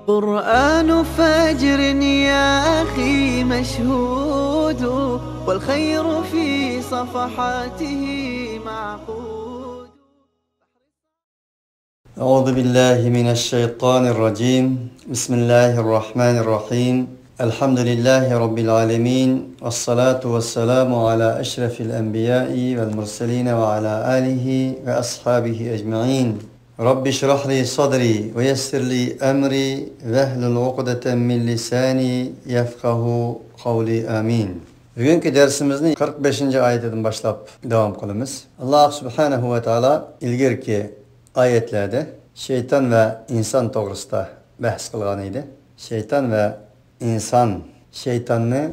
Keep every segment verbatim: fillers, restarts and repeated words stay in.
قرآن فجر يا أخي مشهود، والخير في صفحاته معقود. أعوذ بالله من الشيطان الرجيم. بسم الله الرحمن الرحيم. الحمد لله رب العالمين، والصلاة والسلام على أشرف الأنبياء والمرسلين وعلى آله وأصحابه أجمعين. رب اشرح لي صدري ويسر لي أمري واحلل عقدة من لساني يفقه قولي. آمين. بۈگۈنكى دەرسىمىزنى قىرىق بەشىنچى ئايىتىدىن باشلاپ داۋام قىلىمىز. ئاللاھ سۇبھانەھۇ ۋە تائالا ئىلگىرىكى ئايەتلەردە شەيتان ۋە ئىنسان توغرىسىدا بەھس قىلغان ئىدى. شەيتان ۋە ئىنسان، شەيتاننى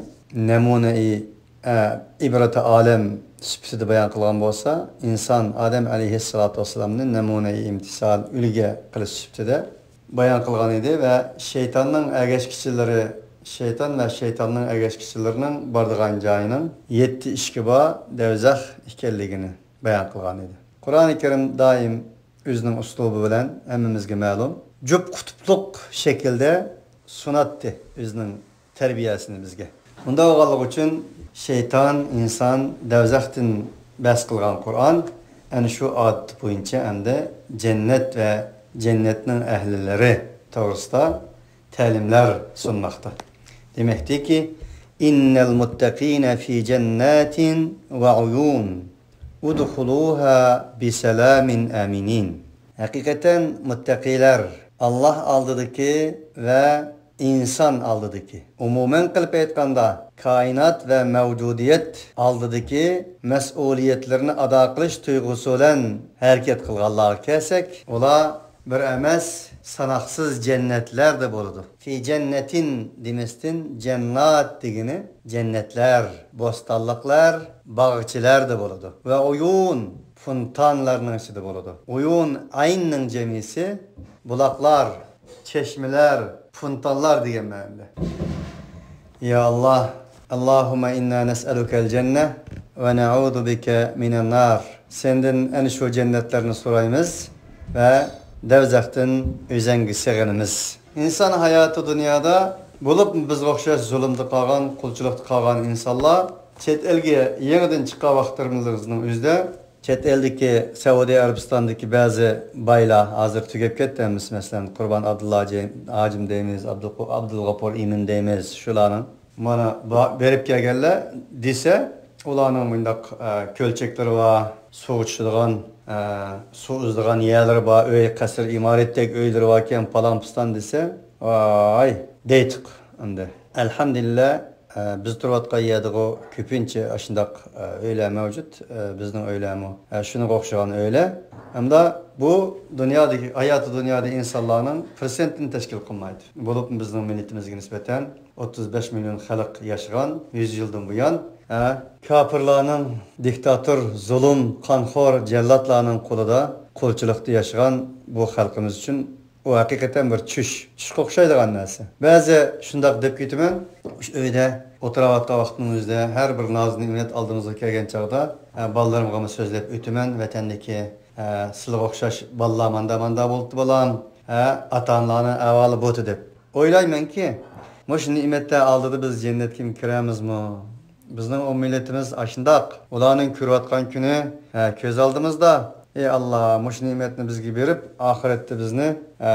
نەمۇنەئى، ئە، ئىبرەتى ئالەم سۈپىتىدە بايان قىلغان بولسا، ئىنسان ئادەم ئەلەيھىسسالاتۇ ۋەسسالامنى نەمۇنەئى ئىمتىسال، ئۈلگە قىلىش سۈپىتىدە بايان قىلغان ئىدى ۋە شەيتاننىڭ ئەگەشكۈچىلىرى، شەيتان ۋە شەيتاننىڭ ئەگەشكۈچىلىرىنىڭ بارىدىغان جايىنىڭ يەتتە ئىشىكى بار، دەۋزەخ ئىكەنلىكىنى بايان قىلغان ئىدى. قۇرئانى كەرىم دائىم ئۆزىنىڭ ئۇسلۇبى بىلەن ھەممىمىزگە مەلۇم، جۈپ قۇتۇپلۇق شەكىلدە سۇناتتى ئۆزىنىڭ تەربىيەسىنى بىزگە. ئۇنداق بولغانلىقى ئۈچۈن شەيتان، ئىنسان، دەۋزەختىن بەھس قىلغان قۇرئان ئەنە شۇ ئادىتى بويىچە ئەمدى جەننەت ۋە جەننەتنىڭ ئەھلىلىرى توغرىسىدا تەلىملەر سۇنماقتا. دېمەكتىكى، إن المتقين في جنات وعيون ادخلوها بسلام آمنين. ھەقىقەتەن مۇتتەقىلەر، ئاللاھ ئالدىدىكى ۋە ئىنسان ئالدىدىكى، ئومۇمەن قىلىپ ئېيتقاندا، كائىنات ۋە مەۋجۇدىيەت ئالدىدىكى مەسئۇلىيەتلىرىنى ئادا قىلىش تۇيغۇسى بىلەن ھەرىكەت قىلغانلارغا كەلسەك، ئۇلار بىر ئەمەس، ساناقسىز جەننەتلەردە بولىدۇ. في جنة دېمەستىن، جەننات دېگىنى جەننەتلەر، بوستانلىقلار، باغچىلاردا بولىدۇ. ۋە ئۇيۇن، فونتانلارنىڭ ئىچىدە بولىدۇ. ئۇيۇن، ئەيننىڭ جەمئىسى، بۇلاقلار، چەشمىلەر، فونتانلار دېگەن مەنىدە. يا ئاللاھ، اللهم إنا نسألك الجنة ونعوذ بك من النار. سەندىن ئەنە شۇ جەننەتلەرنى سورايمىز ۋە دەۋزەختىن ئۆزەڭگە سېغىنىمىز. ئىنسان ھاياتى دۇنيادا، بولۇپمۇ بىزگە ئوخشاش زۇلۇمدا قالغان، قۇلچىلىقتا قالغان ئىنسانلار چەت ئەلگە يېڭىدىن چىققان ۋاقىتلىرىمىزنىڭ ئۆزىدە، چەت ئەلدىكى سەئۇدى ئەرەبىستاندىكى بەزى بايلار، ھازىر تۈگەپ كەتتى ھەممىسى، مەسىلەن، قۇربان ئابدۇللا ھاجى-، ھاجىم دەيمىز، ئابدۇ-، ئابدۇلغاپۇر ئىمىن دەيمىز، شۇلارنىڭ مانا با-، بېرىپ كەلگەنلەر دېسە، ئۇلارنىڭ مۇنداق، ئە، كۆلچەكلىرى بار، سۇغا چۈشىدىغان، ئە، سۇ ئۈزىدىغان يەرلىرى بار، ئۆي، قەسىر، ئىمارەتتەك ئۆيلىرى باركەن، پالان پۇستان دېسە، ۋاي، دەيتۇق ئەمدى. ئەلھەمدۇلىللا، ئە، بىز تۇرۇۋاتقان يەردىغۇ كۆپىنچە ئاشۇنداق، ئە، ئۆيلەر مەۋجۇت، ئە، بىزنىڭ ئۆيلەرمۇ، ئە، شۇنىڭغا ئوخشىغان ئۆيلەر. ئەمدى بۇ دۇنيادىكى، ھاياتى دۇنيادا ئىنسانلارنىڭ پىرسەنتىنى تەشكىل قىلمايدۇ. بولۇپمۇ بىزنىڭ مىللىتىمىزگە نىسبەتەن ئوتتۇز بەش مىليون خەلق ياشىغان يۈز يىلدىن بۇيان، ھە، كاپىرلارنىڭ، دىكتاتور، زۇلۇم، قانخور، جەللاتلارنىڭ قولىدا قۇلچىلىقتا ياشىغان بۇ خەلقىمىز ئۈچۈن ئۇ ھەقىقەتەن بىر چۈش، چۈشكە ئوخشايدىغان نەرسە. بەزى شۇنداق دەپ كېتىمەن، شۇ ئۆيدە ئولتۇراۋاتقان ۋاقتىمىزدا ھەر بىر ناز-نېمەت ئالدىمىزغا كەلگەن چاغدا، ھە، بالىلىرىمغىمۇ سۆزلەپ ئۆتىمەن، ۋەتەندىكى، ھە، سىلىگە ئوخشاش بالىلار ماندا-ماندا بولۇپتۇ بالام، ھە، ئاتا-ئانىلارنىڭ ئەھۋالى بۇتى دەپ. ئويلايمەنكى، مۇشۇ نېمەتلەر ئالدىدا بىز جەننەتكىمۇ كىرەمىزمۇ؟ بىزنىڭ ئۇ مىللىتىمىز ئاشۇنداق. ئۇلارنىڭ كۆرۈۋاتقان كۈنى، ھە، كۆز ئالدىمىزدا. ئەي ئاللا، مۇشۇ نېمەتنى بىزگە بېرىپ، ئاخىرەتتە بىزنى، ھە،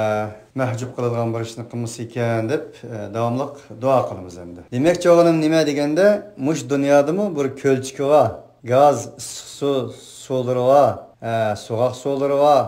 مەھجۇپ قىلىدىغان بىر ئىشنى قىلمىسا ئىكەن دەپ، ھە، داۋاملىق دۇئا قىلىمىز ئەمدى. دېمەكچى بولغىنىم نېمە دېگەندە، مۇشۇ دۇنيادىمۇ بىر كۆلچىكى بار، گاز، ئىسسىق سۇ، سۇلىرى بار، ھە، سوغۇق سۇلىرى بار،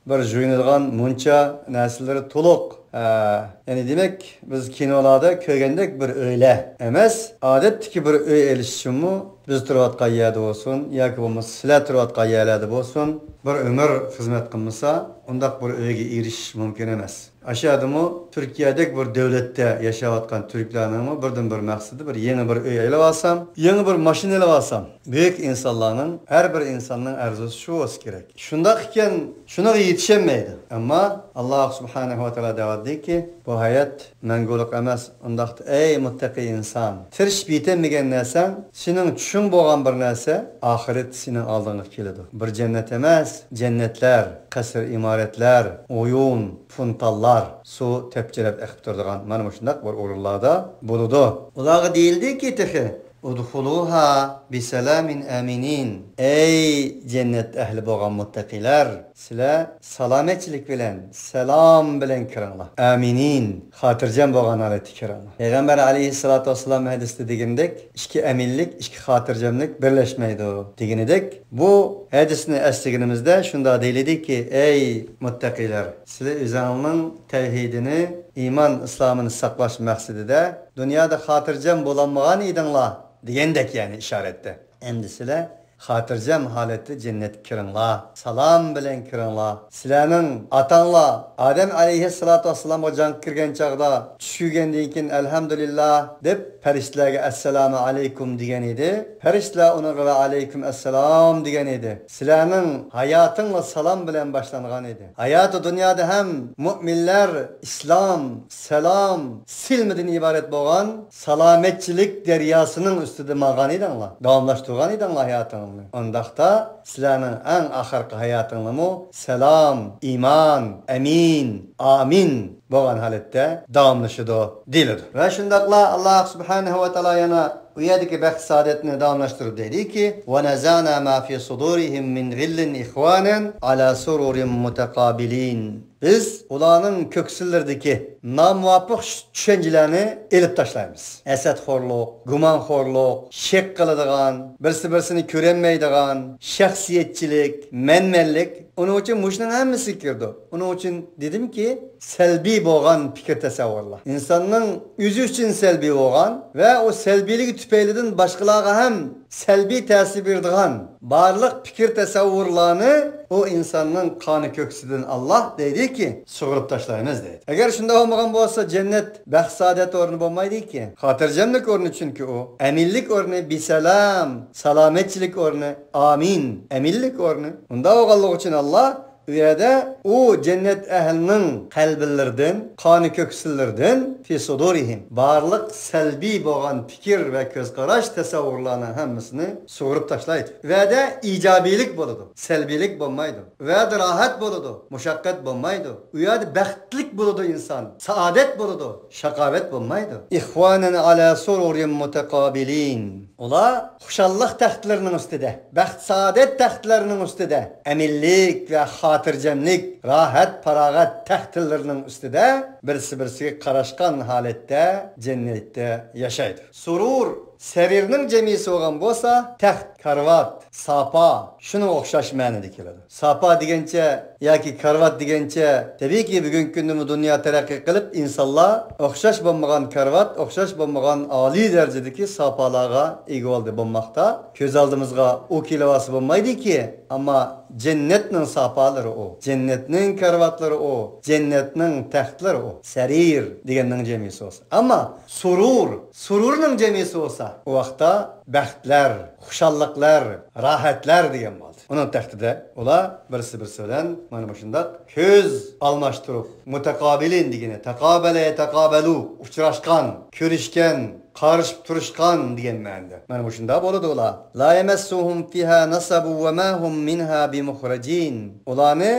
بىر يۇيۇنىدىغان مۇنچا نەرسىلىرى تولۇق. ھە، يەنى دېمەك، بىز كىنولاردا كۆرگەندەك بىر ئۆيلەر ئەمەس، ئادەتتىكى بىر ئۆي ئېلىش ئۈچۈنمۇ بىز تۇرۇۋاتقان يەردە بولسۇن ياكى بولمىسا سىلەر تۇرۇۋاتقان يەرلەردە بولسۇن، بىر ئۆمۈر خىزمەت قىلمىسا، ئۇنداق بىر ئۆيگە ئېرىشىش مۇمكىن ئەمەس. ئاشۇ يەردىمۇ تۈركىيەدەك بىر دۆلەتتە ياشاۋاتقان تۈركلەرنىڭمۇ بىردىن بىر مەقسىتى بىر يېڭى بىر ئۆي ئېلىۋالسام، يېڭى بىر ماشىنا ئېلىۋالسام. بۈيۈك ئىنسانلارنىڭ، ھەر بىر ئىنساننىڭ ئارزۇسى شۇ بولسا كېرەك. شۇنداق ئىكەن، شۇنىڭغا يېتىشەلمەيدۇ. ئەمما ئاللاھ سۇبھانەھۇ ۋە تائالا دەۋاتىدۇكى، بۇ ھايات مەڭگۈلۈك ئەمەس. ئۇنداقتا، ئەي مۇتتەقىي ئىنسان، تىرىشىپ يېتەلمىگەن نەرسەڭ، سېنىڭ چۈشۈڭ بولغان بىر نەرسە، ئاخىرەتتە سېنىڭ ئالدىڭغا كېلىدۇ. بىر جەننەت ئەمەس، جەننەتلەر، قەسىر ئىمارەتلەر، ئويۇن، فونتانلار، سۇ تەپچىرەپ ئېقىپ تۇرىدىغان مانا مۇشۇنداق بىر ئورۇنلاردا بولىدۇ. ئۇلارغا دېيىلدىكى تېخى، ئۇدخۇلۇھا بىسالامىن ئامىنىن. ئەي جەننەت ئەھلى بولغان مۇتتەقىلەر، سىلەر سالامەتچىلىك بىلەن، سالام بىلەن كىرىڭلار. ئامىنىن، خاتىرجەم بولغان ھالەتتە كىرىڭلار. پەيغەمبەر ئەلەيھىسسالاتۇ ۋەسسالام ھەدىستە دېگىنىدەك، ئىككى ئەمىنلىك، ئىككى خاتىرجەملىك بىرلەشمەيدۇ دېگىنىدەك، بۇ ھەدىسنى ئەسلىگىنىمىزدە شۇنداق دېيىلىدىكى، ئەي مۇتتەقىلەر، سىلەر ئۆزۈڭنىڭ تەۋھىدىنى، ئىمان ئىسلامىنى ساقلاش مەقسىتىدە دۇنيادا خاتىرجەم بولالمىغان ئىدىڭلار دېگەندەك، يەنى ئىشارەتتە. ئەمدى سىلەر خاتىرجەم ھالەتتە جەننەتكە كىرىڭلار، سالام بىلەن كىرىڭلار. سىلەرنىڭ ئاتاڭلار ئادەم ئەلەيھىسسالاتۇ ۋەسسالامغا جانغا كىرگەن چاغدا چۈش كۆرگەندىن كېيىن، ئەلھەمدۇلىللا دەپ، پەرىشتىلەرگە ئەسسالامۇ ئەلەيكۇم دېگەن ئىدى. پەرىشتىلەر ئۇنىڭغا ۋە ئەلەيكۇم ئەسسالام دېگەن ئىدى. سىلەرنىڭ ھاياتىڭلار سالام بىلەن باشلانغان ئىدى. ھاياتى دۇنيادا ھەم مۆمىنلەر ئىسلام، سالام، سالامدىن ئىبارەت بولغان سالامەتچىلىك دەرياسىنىڭ ئۈستىدە ماڭغان ئىدىڭلار، داۋاملاشتۇرغان ئىدىڭلار ھاياتىڭلارنى. ئۇنداقتا سىلەرنىڭ ئەڭ ئاخىرقى ھاياتىڭلارمۇ سالام، ئىمان، ئەمىن، ئامىن بولغان ھالەتتە داۋاملىشىدۇ دېيىلىدۇ. ۋە شۇنداقلا ئاللاھ سۇبھانەھۇ ۋە تائالا يەنە ئۇ يەردىكى بەخت سائادەتنى داۋاملاشتۇرۇپ دەيدۇكى، ونزعنا ما في صدورهم من غل إخوانا على سرر متقابلين. بىز ئۇلارنىڭ كۆكسىلىرىدىكى نامۇۋاپىق چۈشەنچىلەرنى ئېلىپ تاشلايمىز. ھەسەتخورلۇق، گۇمانخورلۇق، شەك قىلىدىغان، بىرسى بىرسىنى كۆرەلمەيدىغان، شەخسىيەتچىلىك، مەنمەنلىك. ئۇنىڭ ئۈچۈن مۇشۇنىڭ ھەممىسى كىرىدۇ. ئۇنىڭ ئۈچۈن دېدىمكى، سەلبىي بولغان پىكىر تەسەۋۋۇرلار ئىنساننىڭ ئۆزى ئۈچۈن سەلبىي بولغان ۋە ئۇ سەلبىيلىكى تۈپەيلىدىن باشقىلارغا ھەم سەلبىي تەسىر بېرىدىغان بارلىق پىكىر تەسەۋۋۇرلارنى ئۇ ئىنساننىڭ قانى كۆكسىدىن ئاللاھ دەيدىكى، سۇغۇرۇپ تاشلايمىز دەيدۇ. ئەگەر شۇنداق بولمىغان بولسا، جەننەت بەخت سائادەت ئورنى بولمايدىكى، خاتىرجەملىك ئورنى چۈنكى ئۇ. ئەمىنلىك ئورنى، بىسالام، سالامەتچىلىك ئورنى، ئامىن، ئەمىنلىك ئورنى. ئۇنداق بولغانلىقى ئۈچۈن ئاللاھ ئۇ يەردە ئۇ جەننەت ئەھلىنىڭ قەلبىلىرىدىن، قانى كۆكسىلىرىدىن، في صدورهم، بارلىق سەلبىي بولغان پىكىر ۋە كۆز قاراش، تەسەۋۋۇرلارنىڭ ھەممىسىنى سۇغۇرۇپ تاشلايدۇ. ئۇ يەردە ئىجابىيلىك بولىدۇ، سەلبىيلىك بولمايدۇ. ئۇ يەردە راھەت بولىدۇ، مۇشەققەت بولمايدۇ. ئۇ يەردە بەختلىك بولىدۇ ئىنسان، سائادەت بولىدۇ، شاقاۋەت بولمايدۇ. إخوانا على سرر متقابلين. ئۇلار خۇشاللىق تەختلىرىنىڭ ئۈستىدە، بەخت-سائادەت تەختلىرىنىڭ ئۈستىدە، ئەمىنلىك ۋە خاتىرجەملىك، راھەت-پاراغەت تەختلىرىنىڭ ئۈستىدە بىرسى-بىرسىگە قاراشقان ھالەتتە جەننەتتە ياشايدۇ. سۇرۇر، سەرىرنىڭ جەمئىسى بولغان بولسا، تەخت، كارىۋات، ساپا، شۇنىڭغا ئوخشاش مەنىدە كېلىدۇ. ساپا دېگەنچە ياكى كارىۋات دېگەنچە، تەبىئىيكى، بۈگۈنكى كۈندىمۇ دۇنيا تەرەققىي قىلىپ، ئىنسانلار ئوخشاش بولمىغان كارىۋات، ئوخشاش بولمىغان ئالىي دەرىجىدىكى ساپالارغا ئىگە بولدى، بولماقتا. كۆز ئالدىمىزغا ئۇ كېلىۋالسا بولمايدىكى، ئەمما جەننەتنىڭ ساپالىرى ئۇ، جەننەتنىڭ كارىۋاتلىرى ئۇ، جەننەتنىڭ تەختلىرى ئۇ. سەرىر دېگەننىڭ جەمئىسى بولسا. ئەمما سۇرۇر، سۇرۇرنىڭ جەمئىسى بولسا، ئۇ ۋاقىتتا بەختلەر، خۇشاللىقلار، راھەتلەر دېگەن بولدى. ئۇنىڭ تەختىدە ئۇلار بىرسى-بىرسى بىلەن مانا مۇشۇنداق كۆز ئالماشتۇرۇپ، مۇتەقابىلىن دېگىنى، تاقابەلە يەتەقابەلۇ، ئۇچراشقان، كۆرۈشكەن، قارىشىپ تۇرۇشقان دېگەن مەنىدە. مانا مۇشۇنداق بولىدۇ ئۇلار. لا يمسهم فيها نصب وما هم منها بمخرجين. ئۇلارنى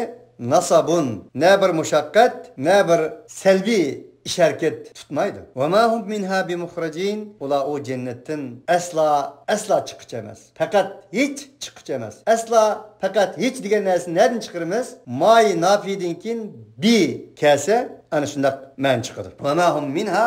نەسەبۇن، نە بىر مۇشەققەت، نە بىر سەلبىي ئىش-ھەرىكەت تۇتمايدۇ. وما هم منها بمخرجين، ئۇلار ئۇ جەننەتتىن ئەسلا، ئەسلا چىققۇچى ئەمەس. پەقەت ھېچ چىققۇچى ئەمەس. ئەسلا، پەقەت ھېچ دېگەن نەرسىنى نەدىن چىقىرىمىز؟ ماي نافىدىن كېيىن بى كەلسە، ئەنە شۇنداق مەنە چىقىدۇ. وما هم منها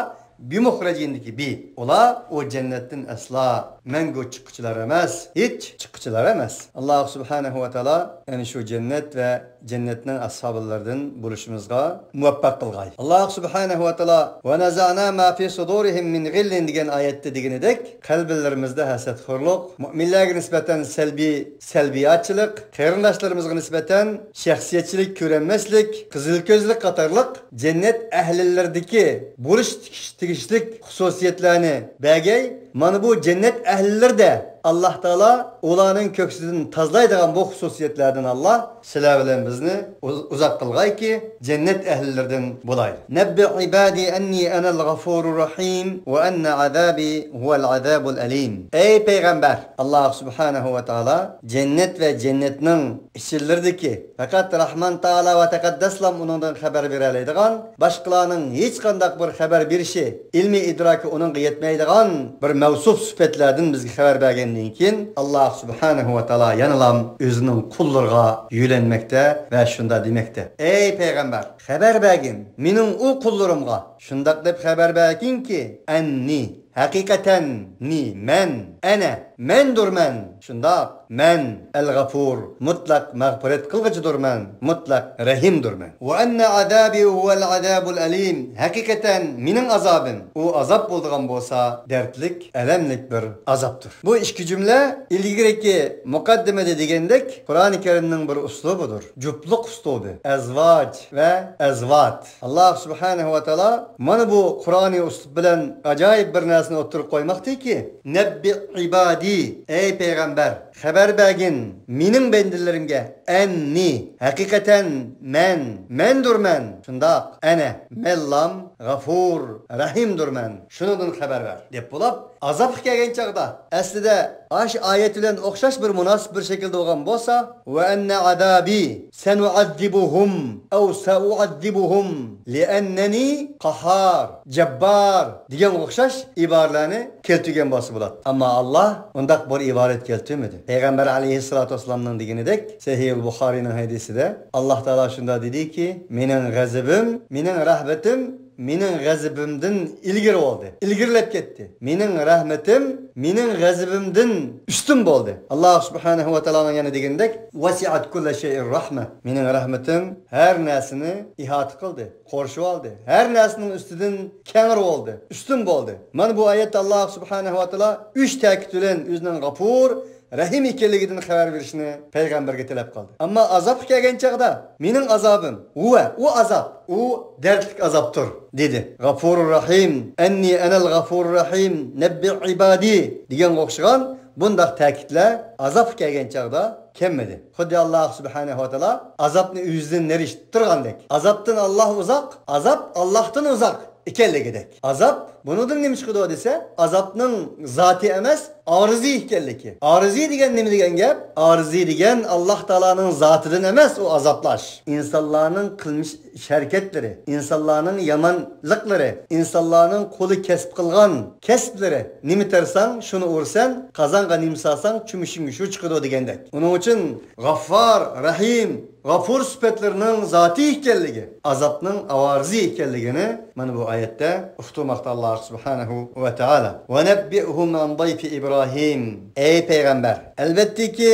بمخرجين دىكى بى. ئۇلار ئۇ جەننەتتىن ئەسلا مەڭگۈ چىققۇچىلار ئەمەس، ھېچ چىققۇچىلار ئەمەس. ئاللاھ سۇبھانەھۇ ۋە تائالا ئەنە شۇ جەننەت ۋە جەننەتنىڭ ئەسھابلىرىدىن بولۇشىمىزغا مۇۋەپپەق قىلغاي. ئاللاھ سۇبھانەھۇ ۋە تائالا ونزعنا ما في صدورهم من غل دېگەن ئايەتتە دېگىنىدەك، قەلبلىرىمىزدە ھەسەتخورلۇق، مۆمىنلەرگە نىسبەتەن سەلبىي، سەلبىياتچىلىق، قېرىنداشلىرىمىزغا نىسبەتەن شەخسىيەتچىلىك، كۆرەلمەسلىك، قىزىل كۆزلۈك قاتارلىق جەننەت ئەھلىلىرىدىكى بولۇش تېگىش-، تېگىشلىك خۇسۇسىيەتلەرنى بەرگەي. مانا بۇ جەننەت ئەھلىلىرىدە ئاللاھ تائالا ئۇلارنىڭ كۆكسىدىن تازىلايدىغان بۇ خۇسۇسىيەتلەردىن ئاللاھ سىلەر بىلەن بىزنى ئۇز-، ئۇزاق قىلغايكى، جەننەت ئەھلىلىرىدىن بولايلى. نبئ عبادي أني أنا الغفور الرحيم وأن عذابي هو العذاب الأليم. ئەي پەيغەمبەر، ئاللاھ سۇبھانەھۇ ۋە تائالا جەننەت ۋە جەننەتنىڭ ئىچىلىرىدىكى، پەقەت راھمان تائالا ۋە تەقەددەسلام ئۇنىڭدىن خەۋەر بېرەلەيدىغان، باشقىلارنىڭ ھېچقانداق بىر خەۋەر بېرىشى، ئىلمىي ئىدراكى ئۇنىڭغا يەتمەيدىغان بىر مەۋسۇپ سۈپەتلەردىن بىزگە خەۋەر بەرگەندىن كېيىن، ئاللاھ سۇبھانەھۇ ۋە تائالا يەنىلا ئۆزىنىڭ قۇللىرىغا يۆلەنمەكتە ۋە شۇنداق دېمەكتە: ئەي پەيغەمبەر، خەۋەر بەرگىن مېنىڭ ئۇ قۇللىرىمغا، شۇنداق دەپ خەۋەر بەرگىنكى، ئەننى، ھەقىقەتەن، نى، مەن، ئەنە، مەندۇرمەن. شۇنداق، مەن، ئەل-غەپۇر، مۇتلەق مەغپىرەت قىلغۇچىدۇرمەن، مۇتلەق رەھىمدۇرمەن. ۋە ئەننە ئازابى ھۇۋەل ئازابۇل ئەلىم، ھەقىقەتەن مېنىڭ ئازابىم، ئۇ ئازاب بولىدىغان بولسا، دەردلىك، ئەلەملىك بىر ئازابتۇر. بۇ ئىككى جۈملە ئىلگىرىكى مۇقەددىمىدە دېگەندەك، قۇرئانى كەرىمنىڭ بىر ئۇسلۇبىدۇر. جۈپلۈق ئۇسلۇبى. ئەزۋاج ۋە ئەزۋات. ئاللاھ سۇبھانەھۇ ۋە تائالا مانا بۇ قۇرئانىي ئۇسلۇب بىلەن ئاجايىپ بىر نەرسىنى ئوتتۇرىغا قويماقتىكى، نەببىئ ئىبادى، ئەي پەيغەمبەر، خەۋەر بەرگىن مېنىڭ بەندىلىرىمگە، ئەننى، ھەقىقەتەن مەن، مەندۇرمەن، شۇنداق، ئەنە، مەنلام، غەفۇر، رەھىمدۇرمەن، شۇنىڭدىن خەۋەر بەر، دەپ بولاپ، ئازابقا كەلگەن چاغدا، ئەسلىدە ئاشۇ ئايەت بىلەن ئوخشاش بىر مۇناسىپ بىر شەكىلدە بولغان بولسا، ۋە ئەننە ئازابى سەنۇئەززىبۇھۇم ئەۋ سەئۇئەززىبۇھۇم لىئەننەنى قەھھار، جەببار دېگەنگە ئوخشاش ئىبارىلەرنى كەلتۈرگەن بولسا بولاتتى. ئەمما ئاللاھ ئۇنداق بىر ئىبارەت كەلتۈرمىدى. پەيغەمبەر ئەلەيھىسسالاتۇ ۋەسسالامنىڭ دېگىنىدەك، سەھىھۇل بۇخارىينىڭ ھەدىسىدە ئاللاھ تائالا شۇنداق دېدىكى، مېنىڭ غەزىپىم، مېنىڭ رەھمىتىم مېنىڭ غەزىپىمدىن ئىلگىرى بولدى، ئىلگىرىلەپ كەتتى. مېنىڭ رەھمىتىم مېنىڭ غەزىپىمدىن ئۈستۈن بولدى. ئاللاھ سۇبھانەھۇ ۋە تائالانىڭ يەنە دېگىنىدەك، ۋەسىئەت كۇللە شەيئىن رەھمە. مېنىڭ رەھمىتىم ھەر نەرسىنى ئىھاتە قىلدى، قورشىۋالدى. ھەر نەرسىنىڭ ئۈستىدىن كەڭرى بولدى، ئۈستۈن بولدى. مانا بۇ ئايەتتە ئاللاھ سۇبھانەھۇ ۋە تائالا ئۈچ تەكىت بىلەن ئۆزىنىڭ غەپۇر، رەھىم ئىكەنلىكىدىن خەۋەر بېرىشنى پەيغەمبەرگە تەلەپ قىلدى. ئەمما ئازابقا كەلگەن چاغدا، مېنىڭ ئازابىم، ھۇۋە، ئۇ ئازاب، ئۇ دەردلىك ئازابتۇر، دېدى. غەفۇرۇر رەھىم، ئەننى ئەنەل غەفۇرۇر رەھىم، نەببىئ ئىبادى دېگەنگە ئوخشىغان بۇنداق تەكىتلەر ئازابقا كەلگەن چاغدا كەلمىدى. خۇددى ئاللاھ سۇبھانەھۇ ۋە تائالا ئازابنى ئۆزىدىن نېرى ئىتتىرغاندەك. ئازابتىن ئاللاھ ئۇزاق، ئازاب ئاللاھتىن ئۇزاق ئىكەنلىكىدەك. ئازاب بۇنىڭدىن نېمە چىقىدۇ دېسە، ئازابنىڭ زاتى ئەمەس، ئارىزى ئىكەنلىكى. ئارىزى دېگەن نېمە دېگەن گەپ؟ ئارىزى دېگەن ئاللاھ تائالانىڭ زاتىدىن ئەمەس ئۇ ئازابلاش. ئىنسانلارنىڭ قىلمىش ئىش ھەرىكەتلىرى، ئىنسانلارنىڭ يامانلىقلىرى، ئىنسانلارنىڭ قولى كەسىپ قىلغان كەسىپلىرى، نېمە تەرسەڭ، شۇنى ئۇرىسەن، قازانغا نېمە سالساڭ، چۆمۈشۈڭگە شۇ چىقىدۇ دېگەندەك. ئۇنىڭ ئۈچۈن غەففار، رەھىم، غەپۇر سۈپەتلىرىنىڭ زاتى ئىكەنلىكى، ئازابنىڭ ئاۋارىسى ئىكەنلىكىنى مانا بۇ ئايەتتە ئۇقتۇرماقتا ئاللاھ سۇبھانەھۇ ۋە تائالا. ۋە نەببىئھۇم ئەن ضەيفى ئىبراھىم. ئەي پەيغەمبەر، ئەلۋەتتىكى،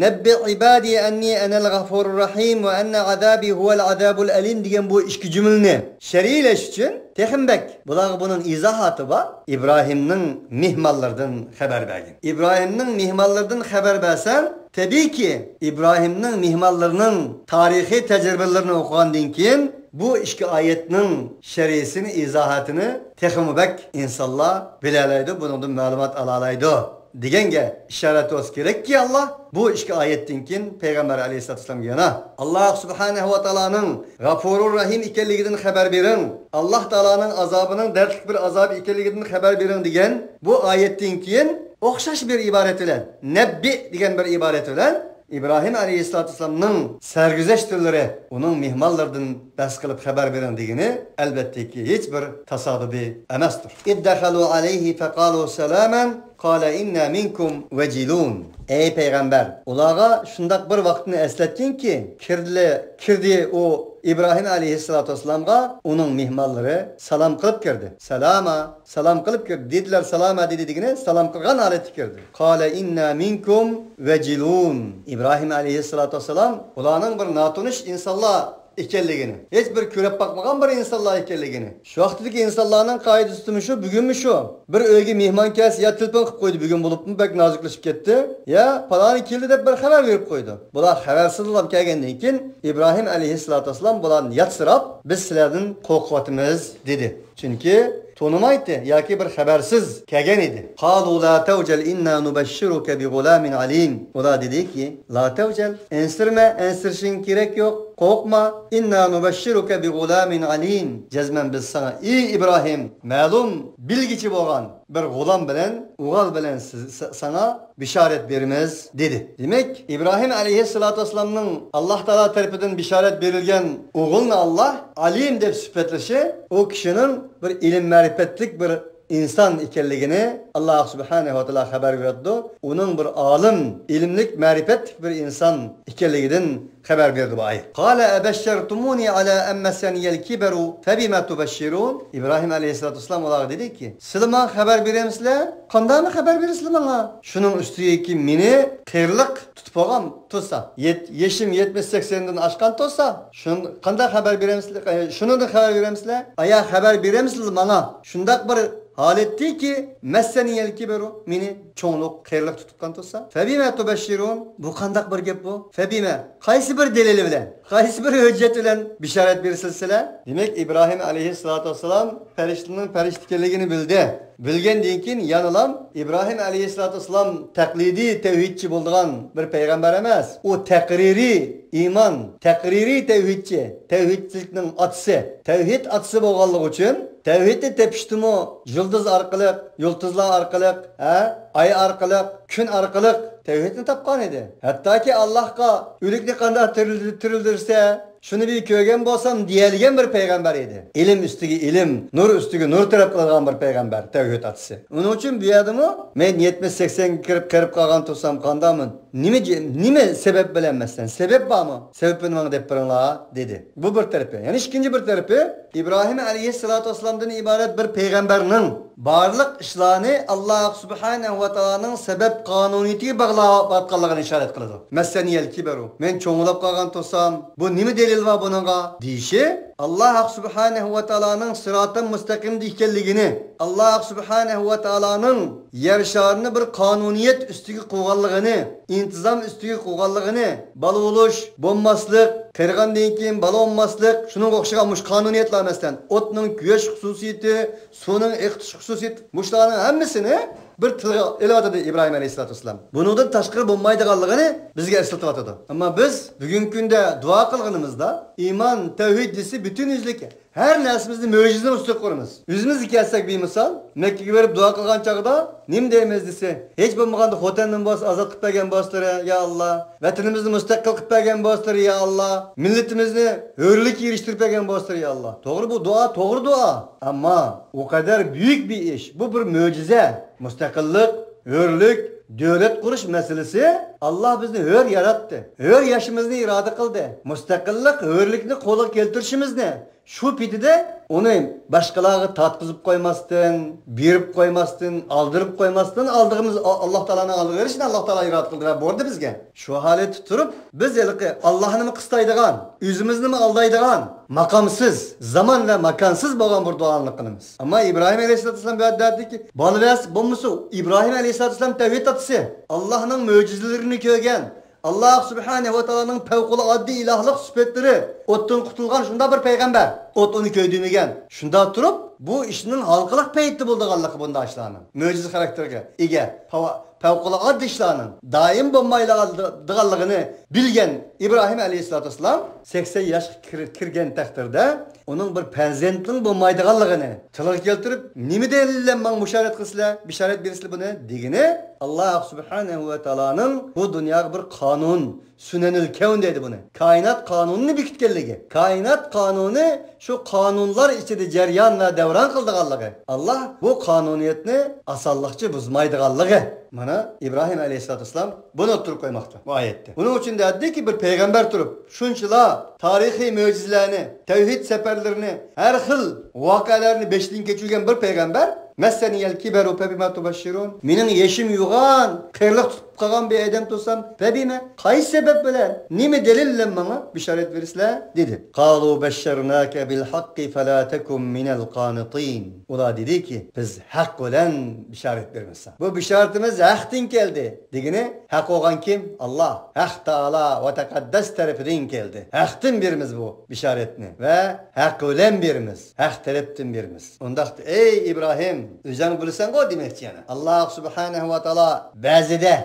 نەببىئ ئىبادى ئەننى ئەنەل غەفۇرۇر رەھىم ۋە ئەننە ئازابى ھۇۋەل ئازابۇل ئەلىم دېگەن بۇ ئىككى جۈملىنى شەرھلەش ئۈچۈن تېخىمۇ بەك بۇلارغا بۇنىڭ ئىزاھاتى بار. ئىبراھىمنىڭ مېھمانلىرىدىن خەۋەر بەرگىن. ئىبراھىمنىڭ مېھمانلىرىدىن خەۋەر بەرسەڭ، تەبىئىيكى، ئىبراھىمنىڭ مېھمانلىرىنىڭ تارىخىي تەجرىبىلىرىنى ئوقۇغاندىن كېيىن، بۇ ئىككى ئايەتنىڭ شەرھىسىنى، ئىزاھاتىنى تېخىمۇ بەك ئىنسانلار بىلەلەيدۇ، بۇنىڭدىن مەلۇمات ئالالايدۇ دېگەنگە ئىشارەت بولسا كېرەككى، ئاللاھ بۇ ئىككى ئايەتتىن كېيىن پەيغەمبەر ئەلەيھىسسالاتۇ ۋەسسالامغا يەنە، ئاللاھ سۇبھانەھۇ ۋە تائالانىڭ غەپۇرۇر رەھىم ئىكەنلىكىدىن خەۋەر بېرىڭ، ئاللاھ تائالانىڭ ئازابىنىڭ دەردلىك بىر ئازاب ئىكەنلىكىدىن خەۋەر بېرىڭ دېگەن بۇ ئايەتتىن كېيىن ئوخشاش بىر ئىبارەت بىلەن، نەببىئ دېگەن بىر ئىبارەت بىلەن ئىبراھىم ئەلەيھىسسالاتۇ ۋەسسالامنىڭ سەرگۈزەشتلىرى، ئۇنىڭ مېھمانلىرىدىن بەھس قىلىپ خەۋەر بېرىڭ دېگىنى، ئەلۋەتتىكى، ھېچ بىر تاسادۇپىي ئەمەستۇر. ئىز دەخەلۇ ئەلەيھى فەقالۇ سەلامەن قالە ئىننا مىنكۇم ۋەجىلۇن. ئەي پەيغەمبەر، ئۇلارغا شۇنداق بىر ۋاقىتنى ئەسلەتكىنكى، كىردىلە-، كىردى ئۇ ئىبراھىم ئەلەيھىسسالاتۇ ۋەسسالامغا ئۇنىڭ مېھمانلىرى سالام قىلىپ كىردى. سالاما، سالام قىلىپ كىردى. دېدىلەر، سالاما دېدى دېگىنى، سالام قىلغان ھالەتتە كىردى. قالە ئىننا مىنكۇم ۋەجىلۇن. ئىبراھىم ئەلەيھىسسالاتۇ ۋەسسالام ئۇلارنىڭ بىر ناتونۇش ئىنسانلار ئىكەنلىكىنى، ھېچ بىر كۆرۈپ باقمىغان بىر ئىنسانلار ئىكەنلىكىنى، شۇ ۋاقىتتىكى ئىنسانلارنىڭ قائىدىسىمۇ شۇ، بۈگۈنمۇ شۇ. بىر ئۆيگە مېھمان كەلسە، يا تېلېفون قىلىپ قويىدۇ، بۈگۈن بولۇپمۇ بەك نازۇكلىشىپ كەتتى، يا پالانى كېلدى دەپ بىر خەۋەر بېرىپ قويىدۇ. بۇلار خەۋەرسىزلا كەلگەندىن كېيىن، ئىبراھىم ئەلەيھىسسالاتۇ ۋەسسالام بۇلارنى ياتسىراپ، بىز سىلەردىن قورقۇۋاتىمىز، دېدى. چۈنكى تونۇمايتتى ياكى بىر خەۋەرسىز كەلگەن ئىدى. قالوا لا توجل إنا نبشرك بغلام عليم. ئۇلار دېدىكى، لا توجل، ئەنسىرىمە، ئەنسىرىشىڭ كېرەك يوق، قورقما. إنا نبشرك بغلام عليم. جەزمەن بىز ساڭا، ئى ئىبراھىم، مەلۇم، بىلگۈچى بولغان بىر غۇلام بىلەن، ئوغۇل بىلەن سىز، سا-، ساڭا بېشارەت بېرىمىز، دېدى. دېمەك، ئىبراھىم ئەلەيھىسسالاتۇ ۋەسسالامنىڭ ئاللاھ تائالا تەرىپىدىن بېشارەت بېرىلگەن ئوغلىنى ئاللاھ ئالىم دەپ سۈپەتلىشى ئۇ كىشىنىڭ بىر ئىلىم مەرىپەتلىك بىر ئىنسان ئىكەنلىكىنى ئاللاھ سۇبھانەھۇ ۋە تائالا خەۋەر بېرىدۇ. ئۇنىڭ بىر ئالىم، ئىلىملىك، مەرىپەتلىك بىر ئىنسان ئىكەنلىكىدىن خەۋەر بېرىدۇ بۇ ئايەت. قال أبشرتموني على أن مسني الكبر فبم تبشرون. ئىبراھىم ئەلەيھىسسالاتۇ ۋەسسالام ئۇلارغا دېدىكى، سىلەر ماڭا خەۋەر بېرەمسىلەر؟ قانداقمۇ خەۋەر بېرىسىلەر ماڭا؟ شۇنىڭ ئۈستىگىكى مېنى قېرىلىق تۇتۇپ بولغان تۇرسا، يەت-، يېشىم يەتمىش سەكسەندىن ئاشقان تۇرسا، شۇن-، قانداق خەۋەر بېرەمسىلەر؟ ئە، شۇنىڭدىن خەۋەر بېرەمسىلەر؟ ئايا خەۋەر بېرەمسىلەر ماڭا؟ شۇنداق بىر ھالەتتىكى، مەسسەنىيەل كىبىرۇ، مېنى چوڭلۇق، قېرىلىق تۇتۇپ قان تۇرسا. فەبىمە تۇبەششىرۇن، بۇ قانداق بىر گەپ بۇ؟ فەبىمە، قايسى بىر دەلىلى بىلەن، قايسى بىر ھۆججەت بىلەن بېشارەت بېرىسىلەر سىلەر؟ دېمەك، ئىبراھىم ئەلەيھىسسالاتۇ ۋەسسالام پەرىشتىنىڭ پەرىشتە ئىكەنلىكىنى بىلدى. بىلگەندىن كېيىن يەنىلا ئىبراھىم ئەلەيھىسسالاتۇ ۋەسسالام تەقلىدىي تەۋھىدچى بولىدىغان بىر پەيغەمبەر ئەمەس. ئۇ تەقرىرىي ئىمان، تەقرىرىي تەۋھىدچى، تەۋھىدچىلىكنىڭ ئاتىسى، تەۋھىد ئاتىسى بولغانلىقى ئۈچۈن، تەۋھىدنى تېپىشتىمۇ يۇلتۇز ئارقىلىق، يۇلتۇزلار ئارقىلىق، ھە، ئاي ئارقىلىق، كۈن ئارقىلىق تەۋھىدنى تاپقان ئىدى. ھەتتاكى ئاللاھقا ئۆلۈكنى قانداق تىرىل-، تىرىلدۈرسە، شۇنى بىر كۆرگەن بولسام دېيەلىگەن بىر پەيغەمبەر ئىدى. ئىلىم ئۈستىگە ئىلىم، نۇر ئۈستىگە نۇر تەرەپ قىلىدىغان بىر پەيغەمبەر، تەۋھىد ئاتىسى. ئۇنىڭ ئۈچۈن بۇ يەردىمۇ، مەن يەتمىش سەكسەنگە كىرىپ قېرىپ قالغان تۇرسام قانداقمەن؟ نېمە جې-، نېمە سەۋەب بىلەن مەسىلەن؟ سەۋەب بارمۇ؟ سەۋەبىنى ماڭا دەپ بېرىڭلار، دېدى. بۇ بىر تەرىپى. يەنە ئىككىنچى بىر تەرىپى، ئىبراھىم ئەلەيھىسسالاتۇ ۋەسسالامدىن ئىبارەت بىر پەيغەمبەرنىڭ بارلىق ئىشلارنى ئاللاھ سۇبھانەھۇ ۋە تائالانىڭ سەۋەب قانۇنىيىتىگە باغلاۋاتقانلىقىنى ئىشارەت قىلىدۇ. مەسسەنىيەل كىبىرۇ، مەن چوڭلاپ قالغان تۇرسام، بۇ نېمە دەلىل بار بۇنىڭغا؟ دېيىشى، ئاللاھ سۇبھانەھۇ ۋە تائالانىڭ سىراتىل مۇستەقىمدە ئىكەنلىكىنى، ئاللاھ سۇبھانەھۇ ۋە تائالانىڭ يەر شارىنى بىر قانۇنىيەت ئۈستىگە قۇرغانلىقىنى، ئىنتىزام ئۈستىگە قۇرغانلىقىنى، بالا بولۇش، بولماسلىق، قېرىغاندىن كېيىن بالا بولماسلىق، شۇنىڭغا ئوخشىغان مۇشۇ قانۇنىيەتلەر، مەسىلەن، ئوتنىڭ كۆيۈش خۇسۇسىيىتى، سۇنىڭ ئېقىتىش خۇسۇسىيىتى، مۇشۇلارنىڭ ھەممىسىنى بىر تىلغا ئېلىۋاتىدۇ ئىبراھىم ئەلەيھىسسالاتۇ ۋەسسالام. بۇنىڭدىن تاشقىرى بولمايدىغانلىقىنى بىزگە ئەسلىتىۋاتىدۇ. ئەمما بىز بۈگۈنكى كۈندە دۇئا قىلغىنىمىزدا، ئىمان، تەۋھىد دېسە، پۈتۈن يۈزلۈك ھەر نەرسىمىزنى مۆجىزىنىڭ ئۈستىگە قۇرىمىز. ئۆزىمىزگە كەلسەك، بىمىسال، مەككىگە بېرىپ دۇئا قىلغان چاغدا نېمە دەيمىز دېسە، ھېچ بولمىغاندا خوتەندىن بولسا ئازاد قىلىپ بەرگەن بولسىلىرى، يا ئاللا. ۋەتىنىمىزنى مۇستەقىل قىلىپ بەرگەن بولسىلىرى، يا ئاللا. مىللىتىمىزنى ھۆرلۈككە ئېرىشتۈرۈپ بەرگەن بولسىلىرى، يا ئاللا. توغرا، بۇ دۇئا، توغرا دۇئا. ئەمما ئۇ قەدەر بۈيۈك بىر ئىش. بۇ بىر مۆجىزە. مۇستەقىللىق، ھۆرلۈك، دۆلەت قۇرۇش مەسىلىسى، ئاللا بىزنى ھۆر ياراتتى. ھۆر ياشىمىزنى ئىرادە قىلدى. مۇستەقىللىق، ھۆرلۈكنى قولغا كەلتۈرۈشىمىزنى شۇ پېتىدە ئۇنى باشقىلارغا تارتقۇزۇپ قويماستىن، بېرىپ قويماستىن، ئالدىرىپ قويماستىن، ئالدىغىمىز، ئاللا تائالانىڭ ئالدىغا بېرىشنى ئاللا تائالا ئىرادە قىلدى ۋە بۇيرۇدى بىزگە. شۇ ھالەتتە تۇرۇپ، بىز ھېلىقى ئاللانىمۇ قىستايدىغان، ئۆزىمىزنىمۇ ئالدايدىغان، ماقامسىز، زامان ۋە ماكانسىز بولغان بىر دۇئانى قىلىمىز. ئەمما ئىبراھىم ئەلەيھىسسالاتۇ ۋەسسالام بۇ يەردە دېدىكى، بالىۋەرسە بولمىسا، ئىبراھىم ئەلەيھىسسالاتۇ ۋەسسالام تەۋھىد ئاتىسى، ئاللانىڭ مۆجىزىلىرىنى كۆرگەن، ئاللا سۇبھانەھۇ ۋە تائالانىڭ پەۋقۇلئاددە ئىلاھلىق سۈپەتلىرى، ئوتتىن قۇتۇلغان شۇنداق بىر پەيغەمبەر. ئوت ئۇنى كۆيدۈرمىگەن. شۇنداق تۇرۇپ، بۇ ئىشنىڭ ھالقىلىق پەيتتە بولىدىغانلىقى بۇنداق ئىشلارنىڭ. مۆجىزە خاراكتېرگە ئىگە، پاۋا-، پەۋقۇلئاددە ئىشلارنىڭ دائىم بولمايدىغانلىقىنى بىلگەن ئىبراھىم ئەلەيھىسسالاتۇ ۋەسسالام سەكسەن ياشقا كىر-، كىرگەن تەقدىردە، ئۇنىڭ بىر پەرزەنتنىڭ بولمايدىغانلىقىنى تىلغا كەلتۈرۈپ، نېمە دەلىل بىلەن ماڭا بۇشارەت قىلىسىلەر، بىشارەت بېرىسىلەر بۇنى دېگىنى، ئاللا سۇبھانەھۇ ۋە تائالانىڭ بۇ دۇنياغا بىر قانۇن، سۈنەنۇل كەۋن دەيدۇ بۇنى، كائىنات قانۇنىنى بېكىتكەنلىكى، كائىنات قانۇنى شۇ قانۇنلار ئىچىدە جەريان ۋە دەۋران قىلىدىغانلىقى، ئاللا بۇ قانۇنىيەتنى ئاسانلىقچە بۇزمايدىغانلىقى. مانا، ئىبراھىم ئەلەيھىسسالاتۇ ۋەسسالام بۇنى ئوتتۇرىغا قويماقتا بۇ ئايەتتە. بۇنىڭ ئۈچۈن دەدىكى، بىر پەيغەمبەر تۇرۇپ، شۇنچىلا تارىخىي مۆجىزىلەرنى، تەۋھىد سەپەرلىرىنى، ھەر خىل ۋەقەلەرنى بېشىدىن كەچۈرگەن بىر پەيغەمبەر، مەسسەنىيەل كىبەرۇ فەبىمە تۇبەششىرۇن، مېنىڭ يېشىم يوغان، قېرىلىق تۇتۇپ قالغان بىر ئادەم تۇرسام، بەبىمە، قايسى سەۋەب بىلەن، نېمە دەلىل بىلەن ماڭا بىشارەت بېرىسىلەر؟ دېدى. قالوا بشرناك بالحق فلا تكن من القانطين. ئۇلار دېدىكى، بىز ھەق بىلەن بىشارەت بېرىمىز ساڭا. بۇ بىشارىتىمىز ھەقتىن كەلدى. دېگىنى، ھەق بولغان كىم؟ ئاللا. ھەق تائالا ۋە تەقەددەس تەرىپىدىن كەلدى. ھەقتىن بېرىمىز بۇ بىشارەتنى ۋە ھەق بىلەن بېرىمىز. ھەق تەرەپتىن بېرىمىز. ئۇنداقتا، ئەي ئىبراھىم، ئۆزۈڭ بىلىسەنغۇ دېمەكچى يەنە. ئاللا سۇبھانەھۇ ۋە تائالا بەزىدە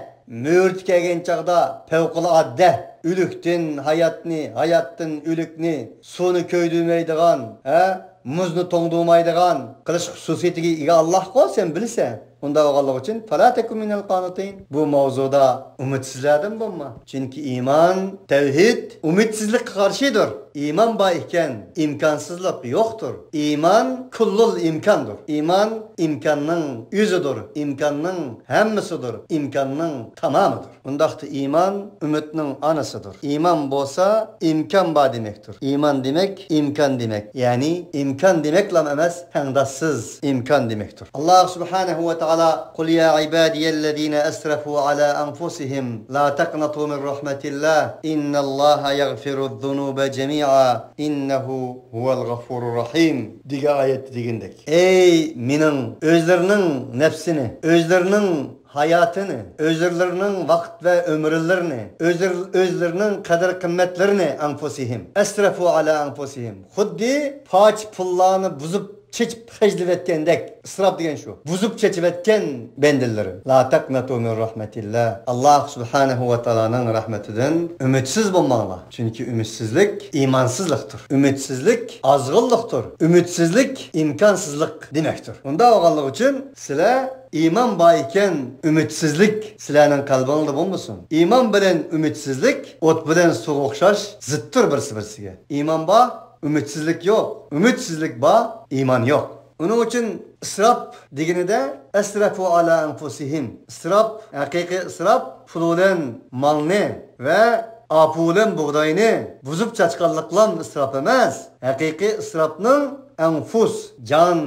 مۆرىتى كەلگەن چاغدا پەۋقۇلئاددە ئۆلۈكتىن ھاياتنى، ھاياتتىن ئۆلۈكنى، سۇنى كۆيدۈرمەيدىغان، ھە، مۇزنى توڭدۇرمايدىغان قىلىش خۇسۇسىيىتىگە ئىگە ئاللاھقۇ، سەن بىلىسەن. ئۇنداق بولغانلىقى ئۈچۈن، فلا تكن من القانطين. بۇ ماۋزۇدا ئۈمىدسىزلەردىن بولما. چۈنكى ئىمان، تەۋھىد ئۈمىدسىزلىككە قارشىدۇر. ئىمان بار ئىكەن، ئىمكانسىزلىق يوقتۇر. ئىمان كۇللۇل ئىمكاندۇر. ئىمان ئىمكاننىڭ ئۆزىدۇر، ئىمكاننىڭ ھەممىسىدۇر، ئىمكاننىڭ تامامىدۇر. ئۇنداقتا ئىمان ئۈمىدنىڭ ئانىسىدۇر. ئىمان بولسا ئىمكان بار دېمەكتۇر. ئىمان دېمەك ئىمكان دېمەك. يەنى ئىمكان دېمەكلا ئەمەس، تەڭداشسىز ئىمكان دېمەكتۇر. ئاللا سۇبھانەھۇ ۋە تائالا، قل يا عبادي الذين أسرفوا على أنفسهم لا تقنطوا من رحمة الله إن الله يغفر الذنوب جميعا إنه هو الغفور الرحيم دېگەن ئايەتتە دېگەندەك. ئەي مېنىڭ ئۆزلىرىنىڭ نەپسىنى، ئۆزلىرىنىڭ ھاياتىنى، ئۆزلىرىنىڭ ۋاقىت ۋە ئۆمۈرلىرىنى، ئۆزلىرىنىڭ قەدىر-قىممەتلىرىنى، أنفسهم، أسرفوا على أنفسهم، خۇددى پاچ پۇللارنى بۇزۇپ، چېچىپ خەجلىۋەتكەندەك، ئىسراپ دېگەن شۇ، بۇزۇپ چېچىۋەتكەن بەندىلىرىم. لا تقنطوا من رحمة الله، ئاللا سۇبھانەھۇ ۋە تائالانىڭ رەھمىتىدىن ئۈمىدسىز بولماڭلار. چۈنكى ئۈمىدسىزلىك ئىمانسىزلىقتۇر. ئۈمىدسىزلىك ئازغۇنلۇقتۇر. ئۈمىدسىزلىك ئىمكانسىزلىق دېمەكتۇر. ئۇنداق بولغانلىقى ئۈچۈن سىلەر ئىمان بار ئىكەن، ئۈمىدسىزلىك سىلەرنىڭ قەلبىڭلاردا بولمىسۇن. ئىمان بىلەن ئۈمىدسىزلىك ئوت بىلەن سۇغا ئوخشاش زىتتۇر بىرسى-بىرسىگە. ئىمان بار، ئۈمىدسىزلىك يوق. ئۈمىدسىزلىك بار، ئىمان يوق. ئۇنىڭ ئۈچۈن ئىسراپ دېگىنىدە، أسرفوا على أنفسهم. ئىسراپ، ھەقىقىي ئىسراپ، پۇل بىلەن مالنى ۋە ئاپۇ بىلەن بۇغداينى بۇزۇپ چاچقانلىقلام ئىسراپ ئەمەس. ھەقىقىي ئىسراپنىڭ ئەنفۇس، جان،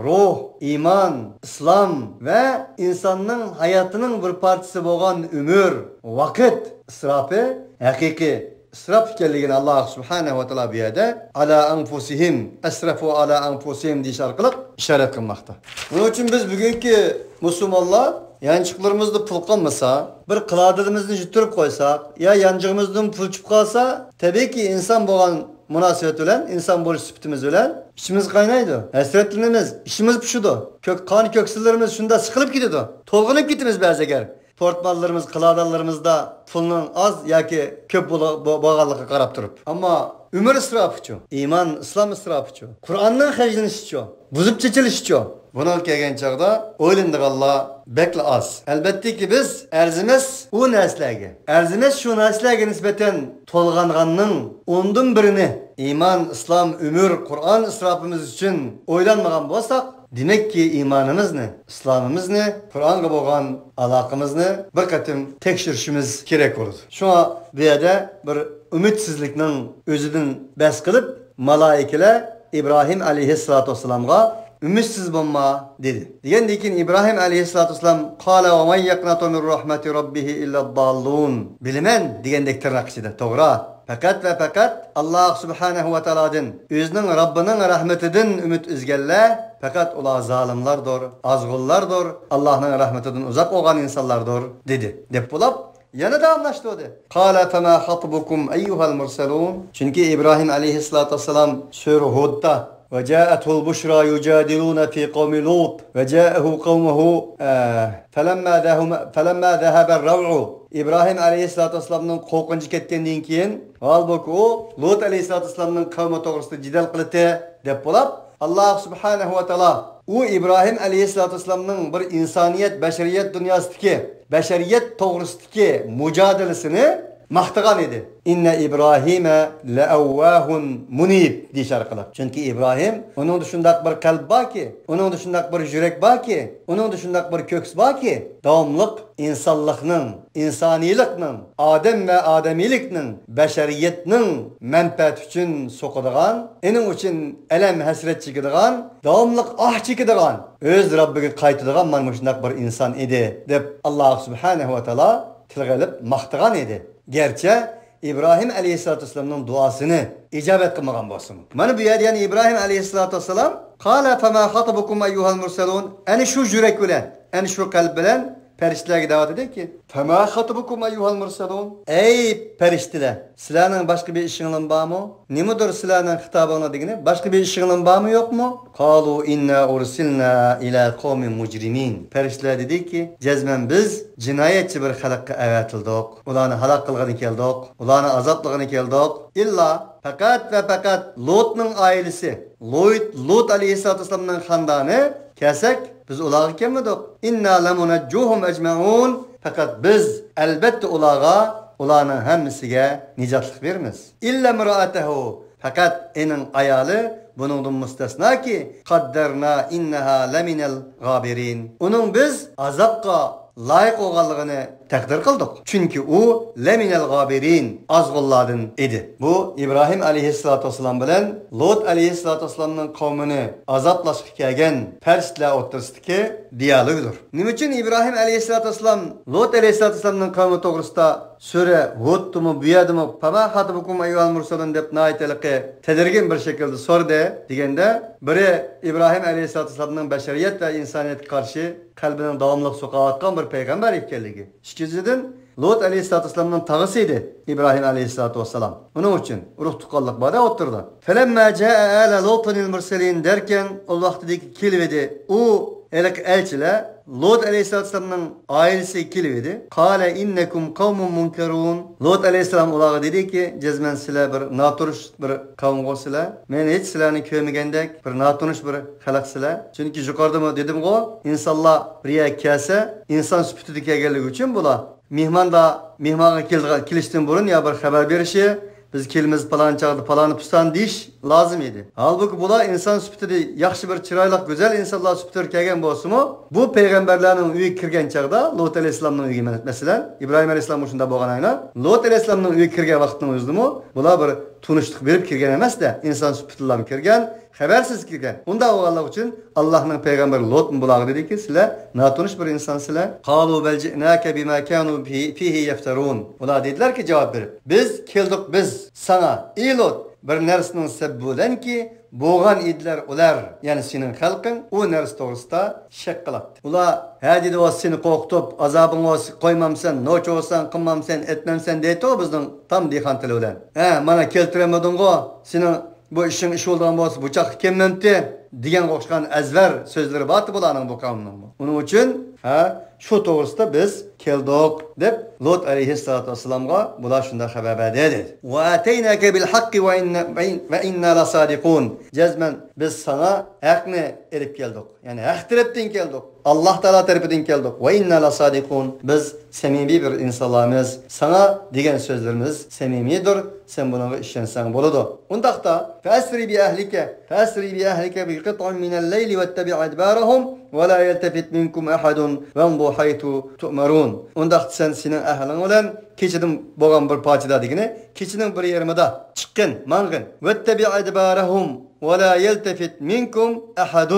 روھ، ئىمان، ئىسلام ۋە ئىنساننىڭ ھاياتىنىڭ بىر پارچىسى بولغان ئۆمۈر، ۋاقىت ئىسراپى ھەقىقىي ئىسراپ ئىكەنلىكىنى ئاللا سۇبھانەھۇ ۋە تائالا بۇ يەردە على أنفسهم، أسرفوا على أنفسهم دېيىش ئارقىلىق ئىشارەت قىلماقتا. بۇنىڭ ئۈچۈن بىز بۈگۈنكى مۇسۇلمانلار يانچۇقلىرىمىزدا پۇل قالمىسا، بىر قىلادىلىمىزنى يۈتتۈرۈپ قويساق يا يانچۇقىمىزدىن پۇل چۈشۈپ قالسا، تەبىئىيكى ئىنسان بولغان مۇناسىۋەت بىلەن، ئىنسان بولۇش سۈپىتىمىز بىلەن ئىچىمىز قاينايدۇ، ھەسرەتلىنىمىز، ئىچىمىز پۇشىدۇ، كۆك، قان كۆكسىلىرىمىز شۇنداق سىقىلىپ كېتىدۇ، تولغىنىپ كېتىمىز بەزى گەر. پورتماللىرىمىز، قىلادانلىرىمىزدا پۇلنىڭ ئاز ياكى كۆپ بولا-، بو-، بولغانلىقىغا قاراپ تۇرۇپ. ئەمما ئۆمۈر ئىسراپىچۇ؟ ئىمان، ئىسلام ئىسراپىچۇ؟ قۇرئاننىڭ خەجلىنىشىچۇ؟ بۇزۇپ چېچىلىشىچۇ؟ بۇنىڭغا كەلگەن چاغدا ئويلىنىدىغانلار بەكلا ئاز. ئەلبەتتىكى، بىز ئەرزىمەس ئۇ نەرسىلەرگە، ئەرزىمەس شۇ نەرسىلەرگە نىسبەتەن تولغانغاننىڭ ئوندىن بىرىنى ئىمان، ئىسلام، ئۆمۈر، قۇرئان ئىسراپىمىز ئۈچۈن ئويلانمىغان بولساق، دېمەككى، ئىمانىمىزنى، ئىسلامىمىزنى، قۇرئانغا بولغان ئالاقىمىزنى بىر قېتىم تەكشۈرۈشىمىز كېرەك بولىدۇ. شۇڭا بۇ يەردە بىر ئۈمىدسىزلىكنىڭ ئۆزىدىن بەھس قىلىپ، مالائىكىلەر ئىبراھىم ئەلەيھىسسالاتۇ ۋەسسالامغا، «ئۈمىدسىز بولما» دېدى. دېگەندىن كېيىن ئىبراھىم ئەلەيھىسسالاتۇ ۋەسسالام، «قال ومن يقنط من رحمة ربه إلا الضالون.» بىلىمەن دېگەندەك تىرناق ئىچىدە، توغرا. پەقەت ۋە پەقەت ئاللاھ سۇبھانەھۇ ۋە تائالادىن، ئۆزىنىڭ رەببىنىڭ رەھمىتىدىن ئۈمىد ئۈزگەنلەر پەقەت ئۇلار زالىملاردۇر، ئازغۇنلاردۇر، ئاللاھنىڭ رەھمىتىدىن ئۇزاق بولغان ئىنسانلاردۇر، دېدى، دەپ بولاپ، يەنە داۋاملاشتۇردى. قال فما خطبكم أيها المرسلون. چۈنكى ئىبراھىم ئەلەيھىسسالاتۇ ۋەسسالام سۈرە ھۇددا، وجاءته البشرى يجادلون في قوم لوط وجاءه قومه، ئە، فلما ذهب، فلما ذهب الروع. ئىبراھىم ئەلەيھىسسالاتۇ ۋەسسالامنىڭ قورقۇنچى كەتكەندىن كېيىن، ھالبۇكى ئۇ لۇت ئەلەيھىسسالاتۇ ۋەسسالامنىڭ قەۋمى توغرىسىدا جېدەل قىلىتتى، دەپ بولاپ، ئاللاھ سۇبھانەھۇ ۋە تائالا ئۇ ئىبراھىم ئەلەيھىسسالاتۇ ۋەسسالامنىڭ بىر ئىنسانىيەت، بەشەرىيەت دۇنياسىدىكى، بەشەرىيەت توغرىسىدىكى مۇجادىلىسىنى ماختىغان ئىدى. «ئىننە ئىبراھىمە لەئەۋۋاھۇن مۇنىب» دېيىش ئارقىلىق. چۈنكى ئىبراھىم، ئۇنىڭدا شۇنداق بىر قەلب باركى، ئۇنىڭدا شۇنداق بىر يۈرەك باركى، ئۇنىڭدا شۇنداق بىر كۆكسى باركى، داۋاملىق ئىنسانلىقنىڭ، ئىنسانىيلىقنىڭ، ئادەم ۋە ئادەمىيلىكنىڭ، بەشەرىيەتنىڭ مەنپەئەتى ئۈچۈن سوقىدىغان، ئېنىڭ ئۈچۈن ئەلەم ھەسرەت چېكىدىغان، داۋاملىق ئاھ چېكىدىغان، ئۆز رەببىگە قايتىدىغان مانا مۇشۇنداق بىر ئىنسان ئىدى، دەپ ئاللاھ سۇبھانەھۇ ۋە تائالا تىلغا ئېلىپ ماختىغان ئىدى. گەرچە ئىبراھىم ئەلەيھىسسالاتۇ ۋەسسالامنىڭ دۇئاسىنى ئىجابەت قىلمىغان بولسىمۇ. مانا بۇ يەردە يەنە ئىبراھىم ئەلەيھىسسالاتۇ ۋەسسالام، «قال فما خطبكم أيها المرسلون»، ئەنە شۇ يۈرەك بىلەن، ئەنە شۇ قەلب بىلەن پەرىشتىلەرگە دەۋاتىدۇكى، «فما خطبكم أيها المرسلون»، ئەي پەرىشتىلەر، سىلەرنىڭ باشقا بىر ئىشىڭلارمۇ بارمۇ؟ نېمىدۇر سىلەرنىڭ خىتابىڭلار دېگىنى، باشقا بىر ئىشىڭلارمۇ بارمۇ يوقمۇ؟ قالوا إنا أرسلنا إلى قوم مجرمين. پەرىشتىلەر دېدىكى، جەزمەن بىز جىنايەتچى بىر خەلققە ئەۋەتىلدۇق. ئۇلارنى ھالاك قىلغىلى كەلدۇق. ئۇلارنى ئازابلىغىلى كەلدۇق. ئىللا، پەقەت ۋە پەقەت لۇتنىڭ ئائىلىسى، لۇت، لۇت ئەلەيھىسسالاتۇ ۋەسسالامنىڭ خاندانى كەلسەك، بىز ئۇلارغا كەلمىدۇق. إنا لمنجوهم أجمعين. پەقەت بىز، ئەلبەتتە، ئۇلارغا، ئۇلارنىڭ ھەممىسىگە نىجاتلىق بېرىمىز. إلا امرأته. پەقەت ئېنىڭ ئايالى بۇنىڭدىن مۇستەسناكى، قەددەرنا ئىننەھا لەمىنەل غابىرىن. ئۇنىڭ بىز ئازابقا لايىق بولغانلىقىنى تەقدىر قىلدۇق. چۈنكى ئۇ لەمىنەل غابىرىن، ئازغۇنلاردىن ئىدى. بۇ ئىبراھىم ئەلەيھىسسالاتۇ ۋەسسالام بىلەن لۇت ئەلەيھىسسالاتۇ ۋەسسالامنىڭ قەۋمىنى ئازابلاشقا كەلگەن پەرىشتىلەر ئوتتۇرىسىدىكى دىيالوگدۇر. نېمە ئۈچۈن ئىبراھىم ئەلەيھىسسالاتۇ ۋەسسالام لۇت ئەلەيھىسسالاتۇ ۋەسسالامنىڭ قەۋمى توغرىسىدا سۈرە ھۇدتىمۇ، بۇ يەردىمۇ «فما خطبكم أيها المرسلون» دەپ ناھايىتى ھېلىقى تېدىرگىن بىر شەكىلدە سورىدى دېگەندە، بىرى ئىبراھىم ئەلەيھىسسالاتۇ ۋەسسالامنىڭ بەشەرىيەت ۋە ئىنسانىيەتكە قارشى قەلبىنىڭ داۋاملىق سوقۇۋاتقان بىر پەيغەمبەر ئىكەنلىكى. ئىككىنچىدىن، لۇت ئەلەيھىسسالاتۇ ۋەسسالامنىڭ تاغىسى ئىدى ئىبراھىم ئەلەيھىسسالاتۇ ۋەسسالام. ئۇنىڭ ئۈچۈن ئۇرۇق تۇغقانلىق بار-دە ئوتتۇرىدا. فلما جاء آل لوط المرسلين دەركەن، ئۇ ۋاقتىدىكى كېلىۋىدى ئۇ ھېلىقى ئەلچىلەر لۇت ئەلەيھىسسالاتۇ ۋەسسالامنىڭ ئائىلىسىگە كېلىۋىدى. قال إنكم قوم منكرون. لۇت ئەلەيھىسسالام ئۇلارغا دېدىكى، جەزمەن سىلەر بىر ناتونۇش بىر قەۋمغۇ سىلەر. مەن ھېچ سىلەرنى كۆرمىگەندەك بىر ناتونۇش بىر خەلق سىلەر. چۈنكى يۇقىرىدىمۇ دېدىمغۇ، ئىنسانلار بىر يەرگە كەلسە، ئىنسان سۈپىتىدە كەلگەنلىكى ئۈچۈن بۇلار مېھماندا، مېھمانغا كېلىدىغان، كېلىشتىن بۇرۇن يا بىر خەۋەر بېرىشى، بىز كېلىمىز پالان چاغدا، پالان پۇستان دېيىش لازىم ئىدى. ھالبۇكى، بۇلار ئىنسان سۈپىتىدە ياخشى بىر چىرايلىق، گۈزەل ئىنسانلار سۈپىتىدە كەلگەن بولسىمۇ، بۇ پەيغەمبەرلەرنىڭ ئۆيىگە كىرگەن چاغدا، لۇت ئەلەيھىسسالامنىڭ ئۆيىگە، مەسىلەن، ئىبراھىم ئەلەيھىسسالام مۇشۇنداق بولغان ئاينا، لۇت ئەلەيھىسسالامنىڭ ئۆيىگە كىرگەن ۋاقىتنىڭ ئۆزىدىمۇ بۇلار بىر تونۇشلۇق بېرىپ كىرگەن ئەمەس-دە، ئىنسان سۈپىتىدىلا كىرگەن، خەۋەرسىز كىرگەن. ئۇنداق بولغانلىقى ئۈچۈن، ئاللاھنىڭ پەيغەمبىرى لۇتمۇ بۇلارغا دېدىكى، سىلەر ناتونۇش بىر ئىنسان سىلەر. قالوا بل جئناك بما كانوا فيه، فيه يفترون. ئۇلار دېدىلەركى جاۋاب بېرىپ، بىز كەلدۇق، بىز ساڭا، ئى لۇت، بىر نەرسىنىڭ سەۋەبى بىلەنكى، بولغان ئىدىلەر ئۇلار، يەنى سېنىڭ خەلقىڭ ئۇ نەرسە توغرىسىدا شەك قىلاتتى. ئۇلار، ھە، دېدى، ۋا سېنى قورقۇتۇپ، ئازابىڭغا قويمامسەن، نوچى بولساڭ قىلمامسەن، ئەتمەمسەن، دەيتتى بىزنىڭ تام دېھقان تىلى بىلەن. ھە، مانا كەلتۈرەلمىدىڭغۇ، سېنىڭ بۇ ئىشىڭ ئىش بولىدىغان بولسا، بۇ چاغقا كەلمەمتى، دېگەنگە ئوخشىغان ئەزۋەر سۆزلىرى بارتى بۇلارنىڭ بۇ قەۋمنىڭمۇ. ئۇنىڭ ئۈچۈن، ھە، شۇ توغرىسىدا بىز كەلدۇق، دەپ لۇت ئەلەيھىسسالاتۇ ۋەسسالامغا بۇلار شۇنداق خەۋەر بەردى، دېدى. وأتيناك بالحق وإنا، وإنا لصادقون. جەزمەن بىز ساڭا ھەقنى ئېلىپ كەلدۇق. يەنى ھەق تەرەپتىن كەلدۇق. ئاللاھ تائالا تەرىپىدىن كەلدۇق. وإنا لصادقون. بىز سەمىمىي بىر ئىنسانلارمىز. ساڭا دېگەن سۆزلىرىمىز سەمىمىيدۇر. سەن بۇنىڭغا ئىشەنسەڭ بولىدۇ. ئۇنداقتا، فأسر بأهلك، فأسر بأهلك بقطع من الليل واتبع أدبارهم ولا يلتفت منكم أحد وامضوا حيث تؤمرون. ئۇنداقتا سەن سېنىڭ ئەھلىڭ بىلەن كېچىدىن بولغان بىر پارچىدا دېگىنى، كېچىنىڭ بىر يېرىمىدا چىققىن، ماڭغىن. واتبع أدبارهم ولا يلتفت منكم أحد.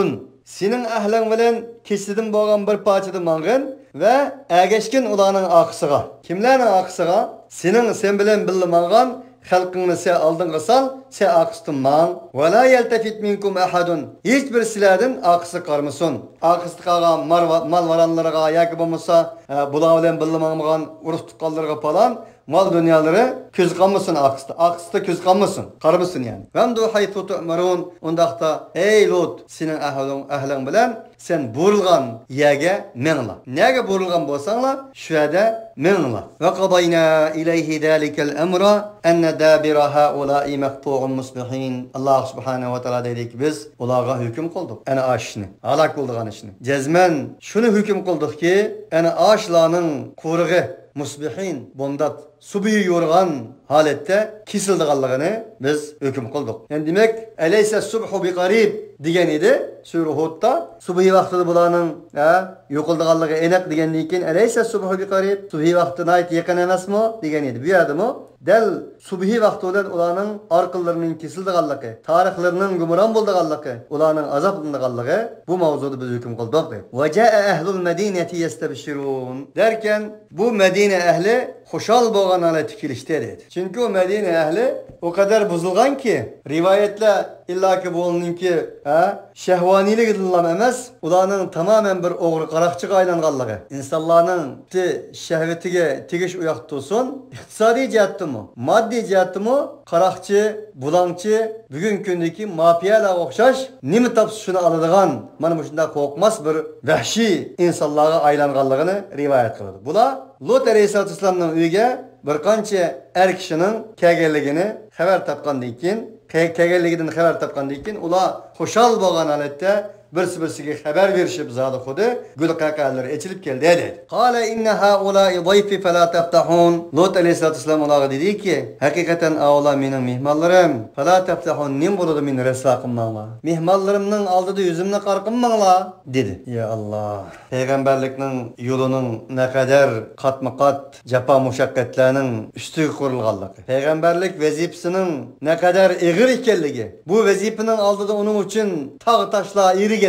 سېنىڭ ئەھلىڭ بىلەن كېچىدىن بولغان بىر پارچىدا ماڭغىن ۋە ئەگەشكىن ئۇلارنىڭ ئارقىسىغا. كىملەرنىڭ ئارقىسىغا؟ سېنىڭ، سەن بىلەن بىللە ماڭغان خەلقىڭنى سەن ئالدىڭغا سال، سەن ئارقىسىدىن ماڭ. ولا يلتفت منكم أحد. ھېچ بىر سىلەردىن ئارقىسىغا قارىمىسۇن. ئارقىسىدا قالغان مال، مال-ۋارانلىرىغا ياكى بولمىسا، ئە، بۇلار بىلەن بىللە ماڭمىغان ئۇرۇق تۇغقانلىرىغا پالان مال دۇنيالىرى كۆزى قالمىسۇن ئارقىسىدا. ئارقىسىدا كۆزى قالمىسۇن. قارىمىسۇن يەنى. وامضوا حيث تؤمرون. ئۇنداقتا، ئەي لۇت، سېنىڭ ئەھلىڭ، ئەھلىڭ بىلەن سەن بۇيرۇلغان يەرگە مېڭىڭلار. نەگە بۇيرۇلغان بولساڭلار، شۇ يەردە مېڭىڭلار. وقضينا إليه ذلك الأمر أن دابر هؤلاء مقطوع مصبحين. ئاللاھ سۇبھانەھۇ ۋە تائالا دەيدىكى، بىز ئۇلارغا ھۆكۈم قىلدۇق ئەنە ئاشۇنى، ھالاك بولىدىغان ئىشنى. جەزمەن شۇنى ھۆكۈم قىلدۇقكى، ئەنە ئاشۇلارنىڭ قورۇقى مۇسبىھىن، بومدات، سۇبھى يورۇغان ھالەتتە كېسىلىدىغانلىقىنى بىز ھۆكۈم قىلدۇق. يەنى دېمەك، أليس الصبح بقريب دېگەن ئىدى سۈرە ھۇدتا. سۇبھى ۋاقتىدا بۇلارنىڭ، ھە، يوقىلىدىغانلىقى ئېنىق دېگەندىن كېيىن، أليس الصبح بقريب، سۇبھى ۋاقتى ناھايىتى يېقىن ئەمەسمۇ دېگەن ئىدى. بۇ يەردىمۇ دەل سۇبھى ۋاقتى بىلەن ئۇلارنىڭ ئارقىلىرىنىڭ كېسىلىدىغانلىقى، تارىخلىرىنىڭ گۇمران بولىدىغانلىقى، ئۇلارنىڭ ئازابلىنىدىغانلىقى، بۇ ماۋزۇدا بىز ھۆكۈم قىلدۇق، دەيدۇ. وجاء أهل المدينة يستبشرون. دەركەن، بۇ مەدىنە ئەھلى خۇشال بولغان ھالەتتە كېلىشتى، دەيدۇ. چۈنكى ئۇ مەدىنە ئەھلى ئۇ قەدەر بۇزۇلغانكى، رىۋايەتلەر ئىللاكى بۇنىڭكى، ھە، شەھۋانىيلىكىدىنلا ئەمەس، ئۇلارنىڭ تامامەن بىر ئوغرى قاراقچىغا ئايلانغانلىقى. ئىنسانلارنىڭ شەھۋىتىگە تېگىش ئۇياقتا تۇرسۇن، ئىقتىسادىي جەھەتتىمۇ، ماددىي جەھەتتىمۇ قاراقچى، بۇلاڭچى، بۈگۈنكى كۈندىكى مافىيەلەرگە ئوخشاش نېمە تاپسا شۇنى ئالىدىغان، مانا مۇشۇنداق قورقماس بىر ۋەھشىي ئىنسانلارغا ئايلانغانلىقىنى رىۋايەت قىلىدۇ. بۇلار لۇت ئەلەيھىسسالاتۇ ۋەسسالامنىڭ ئۆيىگە بىر قانچە ئەر كىشىنىڭ كەلگەنلىكىنى خەۋەر تاپقاندىن كېيىن، كە-، كەلگەنلىكىدىن خەۋەر تاپقاندىن كېيىن، ئۇلار خۇشال بولغان ھالەتتە بىرسى-بىرسىگە خەۋەر بېرىشىپ، زادى خۇدى گۈل قەقەلىرى ئېچىلىپ كەلدى، دەيدۇ. قال إن هؤلاء ضيفي فلا تفتحون. لۇت ئەلەيھىسسالاتۇ ۋەسسالام ئۇلارغا دېدىكى، ھەقىقەتەن ئاۋۇلار مېنىڭ مېھمانلىرىم. فلا تفتحون، نېمە بولىدۇ، مېنى رەسۋا قىلماڭلار. مېھمانلىرىمنىڭ ئالدىدا يۈزۈمنى قارا قىلماڭلار، دېدى. يا ئاللاھ. پەيغەمبەرلىكنىڭ يولىنىڭ نەقەدەر قاتمۇقات جاپا مۇشەققەتلەرنىڭ ئۈستىگە قۇرۇلغانلىقى، پەيغەمبەرلىك ۋەزىپىسىنىڭ نەقەدەر ئېغىر ئىكەنلىكى، بۇ ۋەزىپىنىڭ ئالدىدا ئۇنىڭ ئۈچۈن تاغ تاشلار ئېرىگەنلىكى.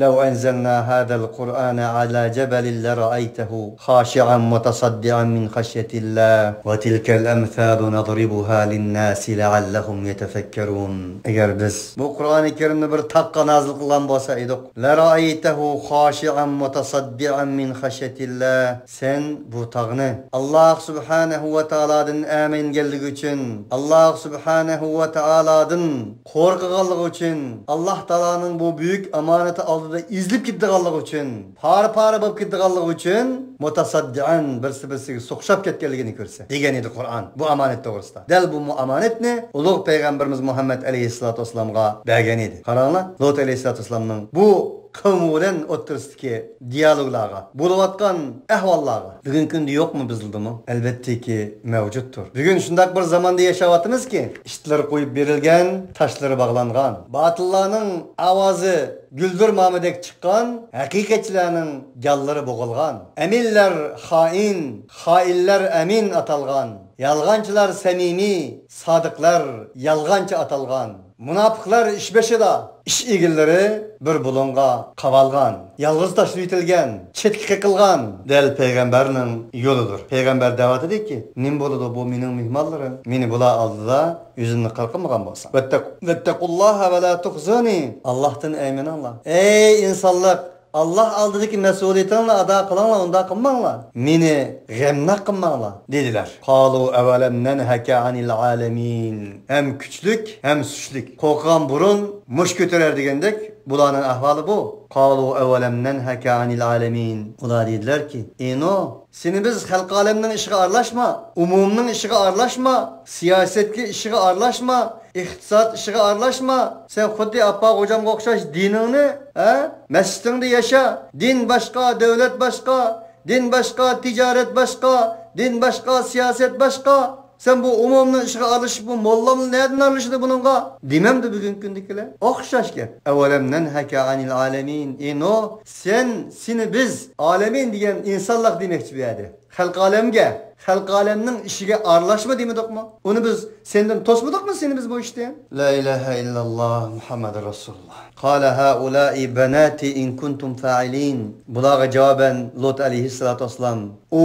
لو أنزلنا هذا القرآن على جبل لرأيته خاشعا متصدعا من خشية الله وتلك الأمثال نضربها للناس لعلهم يتفكرون. ئەگەر بىز بۇ قۇرئانى كەرىمنى بىر تاغقا نازىل قىلغان بولسا ئىدۇق، لرأيته خاشعا متصدعا من خشية الله، سەن بۇ تاغنى ئاللاھ سۇبھانەھۇ ۋە تائالادىن ئەمىنگەنلىكى ئۈچۈن، ئاللاھ سۇبھانەھۇ ۋە تائالادىن قورقىغانلىقى ئۈچۈن، ئاللاھ تائالانىڭ بۇ بۈيۈك ئامانىتى ئالدىدا ئېزىلىپ كېتىدىغانلىقى ئۈچۈن، پارە-پارە بولۇپ كېتىدىغانلىقى ئۈچۈن، مۇتەسەددىئەن، بىرسى-بىرسىگە سوقۇشاپ كەتكەنلىكىنى كۆرسە، دېگەن ئىدى قۇرئان بۇ ئامانەت توغرىسىدا. دەل بۇ ئامانەتنى ئۇلۇغ پەيغەمبىرىمىز مۇھەممەد ئەلەيھىسسالاتۇ ۋەسسالامغا بەرگەن ئىدى. قاراڭلار، لۇت ئەلەيھىسسالاتۇ ۋەسسالامنىڭ بۇ قەۋمى بىلەن ئوتتۇرىسىدىكى دىيالوگلارغا، بولۇۋاتقان ئەھۋاللارغا. بۈگۈنكى كۈندە يوقمۇ بىزلىدىمۇ؟ ئەلۋەتتىكى، مەۋجۇتتۇر. بۈگۈن شۇنداق بىر زاماندا ياشاۋاتىمىزكى، ئىتلىرى قويۇپ بېرىلگەن، تاشلىرى باغلانغان، باتىللارنىڭ ئاۋازى گۈلدۈرمامىدەك چىققان، ھەقىقەتچىلەرنىڭ جانلىرى بوغۇلغان، ئەمىنلەر خائىن، خائىنلەر ئەمىن ئاتالغان، يالغانچىلار سەمىمىي، سادىقلار يالغانچى ئاتالغان، مۇناپىقلار ئىش بېشىدا، ئىش ئىگىلىرى بىر بۇلۇڭغا قاۋالغان، يالغۇز تاشلىۋېتىلگەن، چەتكە قېقىلغان دەل پەيغەمبەرنىڭ يولىدۇر. پەيغەمبەر دەۋاتىدىكى، نېمە بولىدۇ بۇ مېنىڭ مېھمانلىرىم؟ مېنى بۇلار ئالدىدا يۈزۈمنى قارا قىلمىغان بولسا. واتقوا، واتقوا الله ولا تخزون. ئاللاھتىن ئەيمىنىڭلار. ئەي ئىنسانلىق، ئاللاھ ئالدىدىكى مەسئۇلىيىتىڭلارنى ئادا قىلىڭلار، ئۇنداق قىلماڭلار. مېنى غەمناك قىلماڭلار، دېدىلەر. قالوا أولم ننهك عن العالمين. ھەم كۈچلۈك، ھەم سۈچلۈك. قورققان بۇرۇن مۇش كۆتۈرەر دېگەندەك، بۇلارنىڭ ئەھۋالى بۇ. قالوا أولم ننهك عن العالمين. ئۇلار دېدىلەركى، ئى نۇھ، سېنى بىز خەلقى ئالەمنىڭ ئىشىغا ئارىلاشما، ئومۇمنىڭ ئىشىغا ئارىلاشما، سىياسەتكە ئىشىغا ئارىلاشما، ئىقتىساد ئىشىغا ئارىلاشما. سەن خۇددى ئاپا خوجامغا ئوخشاش دىنىڭنى، ھە، مەسچىتىڭدە ياشا. دىن باشقا، دۆلەت باشقا، دىن باشقا، تىجارەت باشقا، دىن باشقا، سىياسەت باشقا. سەن بۇ ئومۇمنىڭ ئىشىغا ئارىلىشىپ، بۇ موللاملا نەدىن ئارىلىشىدۇ بۇنىڭغا؟ دېمەمدۇ بۈگۈنكى كۈندىكىلەر؟ ئوخشاش گەپ. أولم ننهك عن العالمين. ئى نۇھ، سەن، سېنى بىز ئالەمىن دېگەن ئىنسانلىق دېمەكچى بۇ يەردە. خەلقى ئالەمگە، خەلقى ئالەمنىڭ ئىشىگە ئارىلاشما دېمىدۇقمۇ؟ ئۇنى بىز سەندىن توسمىدۇقمۇ سېنى بىز بۇ ئىشتىن؟ لا ئىلاھە ئىللاللاھ مۇھەممەدۇر رەسۇلۇللاھ. قال هؤلاء بناتي إن كنتم فاعلين. بۇلارغا جاۋابەن لۇت ئەلەيھىسسالاتۇ ۋەسسالام، ئۇ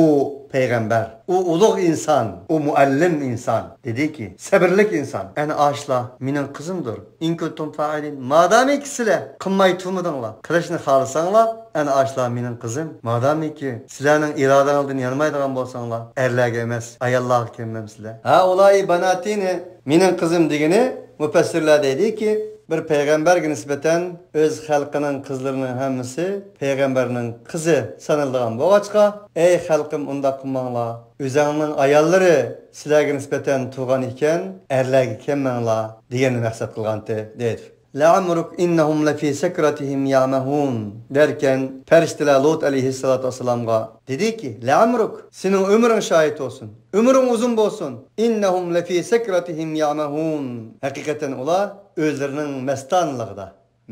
پەيغەمبەر، ئۇ ئۇلۇغ ئىنسان، ئۇ مۇئەللىم ئىنسان، دېدىكى، سەبرلىك ئىنسان، ئەنە ئاشۇلار مېنىڭ قىزىمدۇر. إن كنتم فاعلين. مادامىكى سىلەر قىلماي تۇرمىدىڭلار، قىلىشنى خالىساڭلار، ئەنە ئاشۇلار مېنىڭ قىزىم. مادامىكى سىلەرنىڭ ئىرادەڭلاردىن يانمايدىغان بولساڭلار، ئەرلەرگە ئەمەس، ئاياللارغا كەممەمسىلەر. هؤلاء بناتي نى، مېنىڭ قىزىم دېگىنى، مۇپەسسىرلەر دەيدىكى، بىر پەيغەمبەرگە نىسبەتەن ئۆز خەلقىنىڭ قىزلىرىنىڭ ھەممىسى پەيغەمبەرنىڭ قىزى سانىلىدىغان بولغاچقا، ئەي خەلقىم، ئۇنداق قىلماڭلار، ئۆزۈڭنىڭ ئاياللىرى سىلەرگە نىسبەتەن تۇغان ئىكەن، ئەرلەرگە كەلمەڭلار دېگەننى مەقسەت قىلغانتى، دەيدۇ. لەئەمرۇك ئىننەھۇم لەفى سەكرەتىھىم يەئمەھۇن دەركەن، پەرىشتىلەر لۇت ئەلەيھىسسالاتۇ ۋەسسالامغا دېدىكى، لەئەمرۇك، سېنىڭ ئۆمرۈڭ شاھىت بولسۇن، ئۆمرۈڭ ئۇزۇن بولسۇن، ئىننەھۇم لەفى سەكرەتىھىم يەئمەھۇن، ھەقىقەتەن ئۇلار ئۆزلىرىنىڭ مەستانىلىقىدا،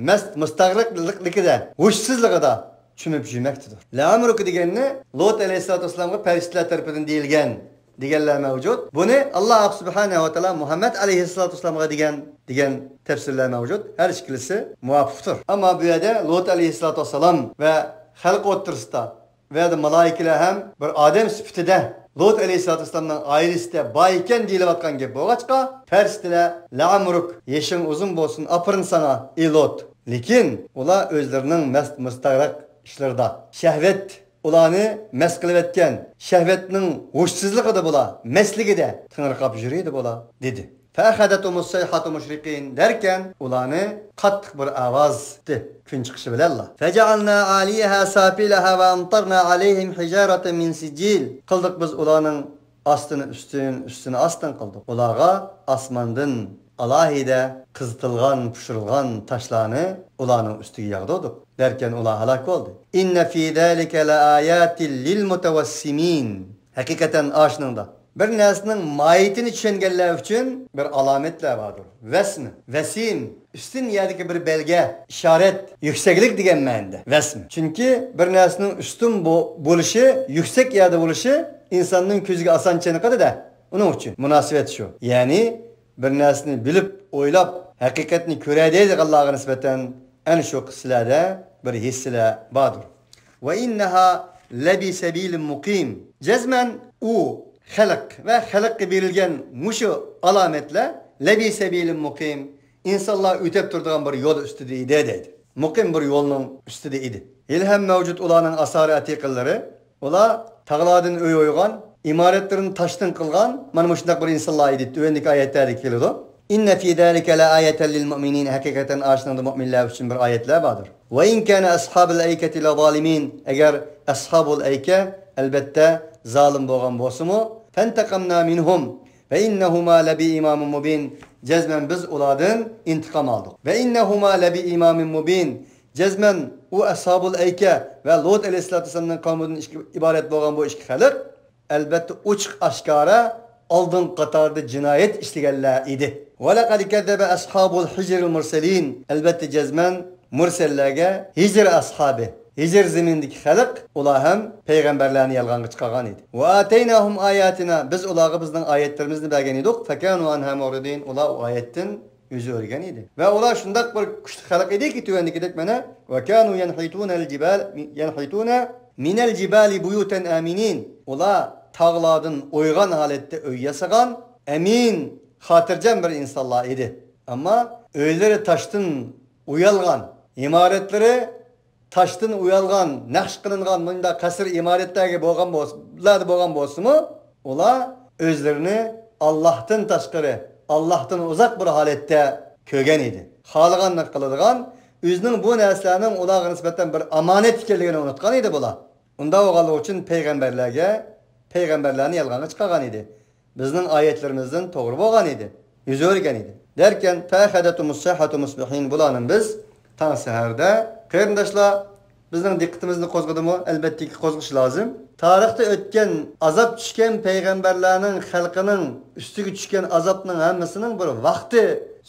مەست مۇستەغرىقلىكىدە، ھوشسىزلىقىدا چۆمۈپ يۈرمەكتىدۇر. لەئەمرۇك دېگەننى لۇت ئەلەيھىسسالاتۇ ۋەسسالامغا پەرىشتىلەر تەرىپىدىن دېيىلگەن دېگەنلەر مەۋجۇت. بۇنى ئاللاھ سۇبھانەھۇ ۋە تائالا مۇھەممەد ئەلەيھىسسالاتۇ ۋەسسالامغا دېگەن، دېگەن تەپسىرلەر مەۋجۇت. ھەر ئىككىلىسى مۇۋاپىقتۇر. ئەمما بۇ يەردە لۇت ئەلەيھىسسالاتۇ ۋەسسالام ۋە خەلق ئوتتۇرىسىدا، بۇ يەردە مالائىكىلەر ھەم بىر ئادەم سۈپىتىدە لۇت ئەلەيھىسسالاتۇ ۋەسسالامنىڭ ئائىلىسىدە بار ئىكەن دېيىلىۋاتقان گەپ بولغاچقا، پەرىشتىلەر، لەئەمرۇك، يېشىڭ ئۇزۇن بولسۇن، ئاپىرىن ساڭا، ئى لۇت. لېكىن ئۇلار ئۆزلىرىنىڭ مەست مۇستەغرىق ئىشلىرىدا، شەھۋەت ئۇلارنى مەست قىلىۋەتكەن، شەھۋەتنىڭ ھوشسىزلىقىدا بۇلار، مەستلىكىدە تېڭىرقاپ يۈرىدۇ بۇلار، دېدى. فأخذتهم الصيحة مشرقين دەركەن، ئۇلارنى قاتتىق بىر ئاۋاز ئۇردى، كۈن چىقىشى بىلەنلا. فجعلنا عاليها سافلها وأمطرنا عليهم حجارة من سجيل. قىلدۇق بىز ئۇلارنىڭ ئاستىنى ئۈستۈن، ئۈستىنى ئاستىن قىلدۇق. ئۇلارغا ئاسماندىن ئالاھىدە قىزىتىلغان، پىشۇرۇلغان تاشلارنى ئۇلارنىڭ ئۈستىگە ياغدۇردۇق. دەركەن ئۇلار ھالاك بولدى. إن في ذلك لآيات للمتوسمين. ھەقىقەتەن ئاشۇنىڭدا بىر نەرسىنىڭ ماھىيىتىنى چۈشەنگەنلەر ئۈچۈن بىر ئالامەتلەر باردۇر. ۋەسم، ۋەسىم، ئۈستۈن يەردىكى بىر بەلگە، ئىشارەت، يۈكسەكلىك دېگەن مەنىدە ۋەسم. چۈنكى بىر نەرسىنىڭ ئۈستۈن بو-، بولۇشى، يۈكسەك يەردە بولۇشى ئىنساننىڭ كۆزىگە ئاسان چېنىقىدۇ-دە. ئۇنىڭ ئۈچۈن مۇناسىۋەت شۇ. يەنى بىر نەرسىنى بىلىپ، ئويلاپ، ھەقىقەتنى كۆرەي دەيدىغانلارغا نىسبەتەن ئەنە شۇ قىسسىلەردە بىر ھېسسىلەر باردۇر. وإنها لبسبيل مقيم. جەزمەن ئۇ خەلق ۋە خەلققە بېرىلگەن مۇشۇ ئالامەتلەر لبسبيل مقيم، ئىنسانلار ئۆتەپ تۇرىدىغان بىر يول ئۈستىدە ئىدى دەيدۇ. مۇقىم بىر يولنىڭ ئۈستىدە ئىدى. ھېلىھەم مەۋجۇت ئۇلارنىڭ ئاسارە ئەتىقىلىرى. ئۇلار تاغلاردىن ئۆي ئويغان، ئىمارەتلىرىنى تاشتىن قىلغان، مانا مۇشۇنداق بىر ئىنسانلار ئىدى. تۆۋەندىكى ئايەتلەردە كېلىدۇ. إن في ذلك لآية للمؤمنين. ھەقىقەتەن ئاشۇنىڭدا مۆمىنلەر ئۈچۈن بىر ئايەتلەر باردۇر. وإن كان أصحاب الأيكة لظالمين. ئەگەر ئەسھابۇل ئەيكە، ئەلبەتتە، زالىم بولغان بولسىمۇ، فانتقمنا منهم وإنهما لبإمام مبين. جەزمەن بىز ئۇلاردىن ئىنتىقام ئالدۇق. وإنهما لبإمام مبين. جەزمەن ئۇ ئەسھابۇل ئەيكە ۋە لۇت ئەلەيھىسسالاتۇ ۋەسسالامنىڭ قەۋمىدىن ئىككى ئىبارەت بولغان بۇ ئىككى خەلق، ئەلبەتتە، ئوچۇق ئاشكارا ئالدىنقى قاتاردا جىنايەت ئىشلىگەنلەر ئىدى. ولقد كذب أصحاب الحجر المرسلين. ئەلبەتتە، جەزمەن مۇرسەللەرگە، ھىجر ئەسھابى، ھىجر زېمىنىدىكى خەلق، ئۇلار ھەم پەيغەمبەرلەرنى يالغانغا چىقارغان ئىدى. وآتيناهم آياتنا، بىز ئۇلارغا بىزنىڭ ئايەتلىرىمىزنى بەرگەن ئىدۇق. فكانوا عنها معرضين، ئۇلار ئۇ ئايەتتىن يۈز ئۆرۈگەن ئىدى. ۋە ئۇلار شۇنداق بىر كۈچلۈك خەلق ئىدىكى، تۆۋەندىكىدەك مانا، وكانوا ينحتون الجبال، ينحتون من الجبال بيوتا آمنين. ئۇلار تاغلاردىن ئويغان ھالەتتە ئۆي ياسىغان، ئەمىن، خاتىرجەم بىر ئىنسانلار ئىدى. ئەمما ئۆيلىرى تاشتىن ئويالغان، ئىمارەتلىرى تاشتىن ئويالغان، نەقىش قىلىنغان مۇنداق قەسىر ئىمارەتلەرگە بولغان بولسا، بولغان بولسىمۇ، ئۇلار ئۆزلىرىنى ئاللاھتىن تاشقىرى، ئاللاھتىن ئۇزاق بىر ھالەتتە كۆرگەن ئىدى. خالىغاننى قىلىدىغان، ئۆزىنىڭ بۇ نەرسىلەرنىڭ ئۇلارغا نىسبەتەن بىر ئامانەت ئىكەنلىكىنى ئۇنتۇغان ئىدى بۇلار. ئۇنداق بولغانلىقى ئۈچۈن پەيغەمبەرلەرگە، پەيغەمبەرلەرنى يالغانغا چىقارغان ئىدى. بىزنىڭ ئايەتلىرىمىزدىن توغرا بولغان ئىدى. يۈز ئۆرۈگەن ئىدى. دەركەن، فأخذتهم الصيحة مصبحين، بۇلارنى بىز تاڭ سەھەردە. قېرىنداشلار، بىزنىڭ دىققىتىمىزنى قوزغىدىمۇ؟ ئەلبەتتىكى، قوزغىشى لازىم. تارىختا ئۆتكەن، ئازاب چۈشكەن پەيغەمبەرلەرنىڭ خەلقىنىڭ ئۈستىگە چۈشكەن ئازابنىڭ ھەممىسىنىڭ بىر ۋاقتى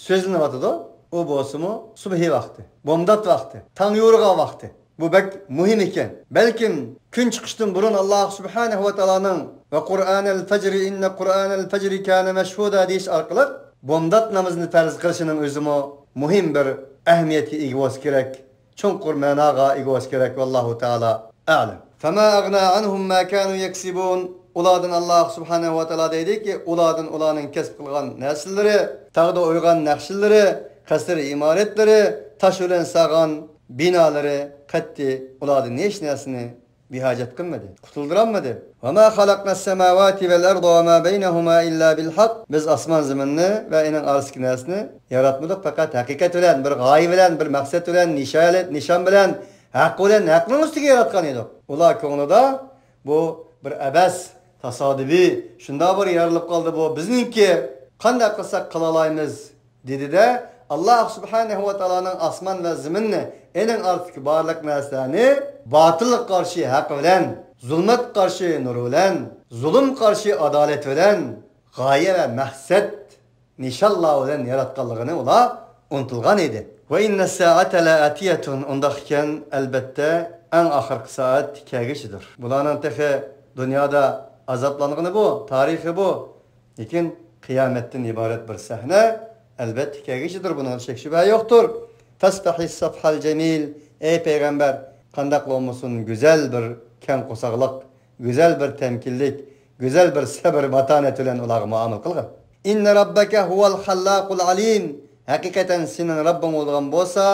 سۆزلىنىۋاتىدۇ. ئۇ بولسىمۇ سۇبھى ۋاقتى، بومدات ۋاقتى، تاڭ يورۇغان ۋاقتى. بۇ بەك مۇھىم ئىكەن. بەلكىم كۈن چىقىشتىن بۇرۇن ئاللاھ سۇبھانەھۇ ۋە تائالانىڭ «وقرآن الفجر إن قرآن الفجر كان مشهودا» دېيىش ئارقىلىق بومدات نامىزىنى پەرز قىلىشىنىڭ ئۆزىمۇ مۇھىم بىر ئەھمىيەتكە ئىگە بولسا كېرەك، چوڭقۇر مەناغا ئىگە بولسا كېرەك. ۋاللاھۇ تائالا ئەلەم. فما أغنى عنهم ما كانوا يكسبون. ئۇلاردىن ئاللاھ سۇبھانەھۇ ۋە تائالا دەيدىكى، ئۇلاردىن ئۇلارنىڭ كەسىپ قىلغان نەرسىلىرى، تاغدا ئويغان نەخشىلىرى، قەسىر ئىمارەتلىرى، تاش بىلەن سالغان بىنالىرى قەتئىي ئۇلاردىن ھېچ نەرسىنى بىھاجەت قىلمىدى، قۇتۇلدۇرالمىدى. وما خلقنا السماوات والأرض وما بينهما إلا بالحق. بىز ئاسمان زېمىننى ۋە ئېنىڭ ئارىسىدىكى نەرسىنى ياراتمىدۇق، پەقەت ھەقىقەت بىلەن، بىر غايە بىلەن، بىر مەقسەت بىلەن، نىشان، نىشان بىلەن، ھەق بىلەن، ھەقنىڭ ئۈستىگە ياراتقان ئىدۇق. ئۇلار كۆڭلىدە بۇ بىر ئەبەس، تاسادىپىي، شۇنداق بىر يارىلىپ قالدى بۇ، بىزنىڭكى، قانداق قىلساق قىلالايمىز؟ دېدى-دە، ئاللاھ سۇبھانەھۇ ۋە تائالانىڭ ئاسمان ۋە زېمىننى، ئېنىڭ ئارىسىدىكى بارلىق نەرسىلەرنى باتىلغا قارشى ھەق بىلەن، زۇلمەتكە قارشى نۇر بىلەن، زۇلۇمغا قارشى ئادالەت بىلەن، غايە ۋە مەقسەت، نىشانلار بىلەن ياراتقانلىقىنى ئۇلار ئۇنتۇلغان ئىدى. وإن الساعة لآتية، ئۇنداق ئىكەن، ئەلبەتتە، ئەڭ ئاخىرقى سائەت كەلگۈچىدۇر. بۇلارنىڭ تېخى دۇنيادا ئازابلانغىنى بۇ، تارىخى بۇ. لېكىن قىيامەتتىن ئىبارەت بىر سەھنە، ئەلبەتتە، كەلگۈچىدۇر، بۇنىڭدا شەك-شۈبھە يوقتۇر. فاصفح الصفح الجميل، ئەي پەيغەمبەر، قانداقلا بولمىسۇن، گۈزەل بىر كەڭ قورساقلىق، گۈزەل بىر تەمكىنلىك، گۈزەل بىر سەبر-ماتانەت بىلەن ئۇلارغا مۇئامىلە قىلغىن. إن ربك هو الخلاق العليم، ھەقىقەتەن سېنىڭ رەببىڭ بولغان بولسا،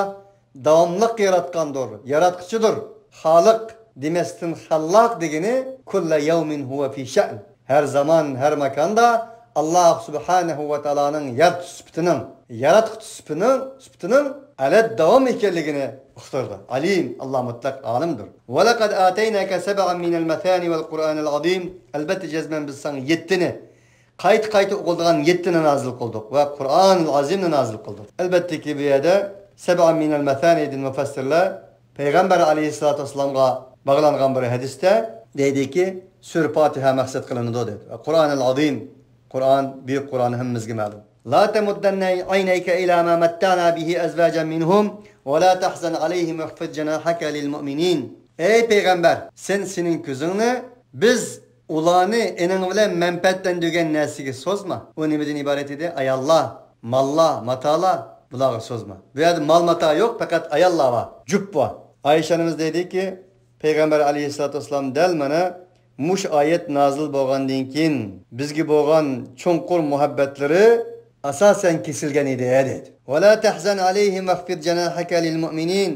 داۋاملىق ياراتقاندۇر، ياراتقۇچىدۇر. خالىق دېمەستىن، خەللاق دېگىنى كل يوم هو في شأن. ھەر زامان، ھەر ماكاندا ئاللاھ سۇبھانەھۇ ۋە تائالانىڭ يارىتىش سۈپىتىنىڭ، ياراتقۇچى سۈپىتىنىڭ، سۈپىتىنىڭ ئەلەت داۋام ئىكەنلىكىنى ئۇقتۇرىدۇ. ئەلىم، ئاللاھ مۇتلەق ئالىمدۇر. ولقد آتيناك سبعا من المثاني والقرآن العظيم. ئەلبەتتە، جەزمەن بىز ساڭا يەتتىنى، قايتا-قايتا ئوقۇلىدىغان يەتتىنى نازىل قىلدۇق ۋە قۇرئانىل ئازىمنى نازىل قىلدۇق. ئەلبەتتىكى، بۇ يەردە سەبئەن مىنەل مەسانىدىن مۇفەسسىرلەر پەيغەمبەر ئەلەيھىسسالاتۇ ۋەسسالامغا باغلانغان بىر ھەدىستە دەيدىكى، سۈرە پاتىھە مەقسەت قىلىنىدۇ دەيدۇ. قۇرئانىل ئازىم، قۇرئان، بۈيۈك قۇرئان ھەممىمىزگە مەلۇم. لا تمدن عينيك إلى ما متعنا به أزواجا منهم ولا تحزن عليهم واخفض جناحك للمؤمنين. ئەي پەيغەمبەر، سەن سېنىڭ كۆزۈڭنى بىز ئۇلارنى ئېنىڭ بىلەن مەنپەئەتلەندۈرگەن نەرسىگە سوزما. ئۇ نېمىدىن ئىبارەت ئىدى؟ ئاياللار، ماللار، ماتالار، بۇلارغا سوزما. بۇ يەردە مال-ماتا يوق، پەقەت ئاياللار بار، جۈپ بار. ئائىشە ئانىمىز دەيدىكى، پەيغەمبەر ئەلەيھىسسالاتۇ ۋەسسالام دەل مانا مۇشۇ ئايەت نازىل بولغاندىن كېيىن بىزگە بولغان چوڭقۇر مۇھەببەتلىرى ئاساسەن كېسىلگەن ئىدى، دەيدۇ. ولا تحزن عليهم واخفض جناحك للمؤمنين.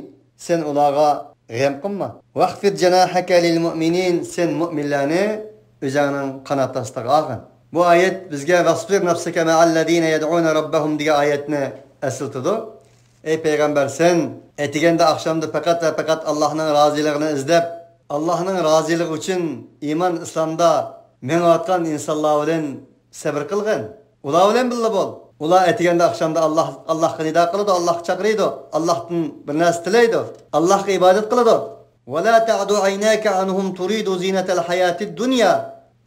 سەن ئۇلارغا غەم قىلما. واخفض جناحك للمؤمنين، سەن مۆمىنلەرنى ئۆزۈڭنىڭ قانات ئاستىغا ئالغىن. بۇ ئايەت بىزگە واصبر نفسك مع الذين يدعون ربهم دېگەن ئايەتنى ئەسلىتىدۇ. ئەي پەيغەمبەر، سەن ئەتىگەندە ئاخشامدا پەقەت ۋە پەقەت ئاللاھنىڭ رازىلىقىنى ئىزدەپ، ئاللاھنىڭ رازىلىقى ئۈچۈن ئىمان ئىسلامدا مېڭىۋاتقان ئىنسانلار بىلەن سەبر قىلغىن. ئۇلار بىلەن بىللە بول. ئۇلار ئەتىگەندە ئاخشامدا ئاللاھ، ئاللاھقا نىدا قىلىدۇ، ئاللاھقا چاقىرىدۇ، ئاللاھتىن بىر نەرسە تىلەيدۇ، ئاللاھقا ئىبادەت قىلىدۇ. ولا تعد عيناك عنهم تريد زينة الحياة الدنيا.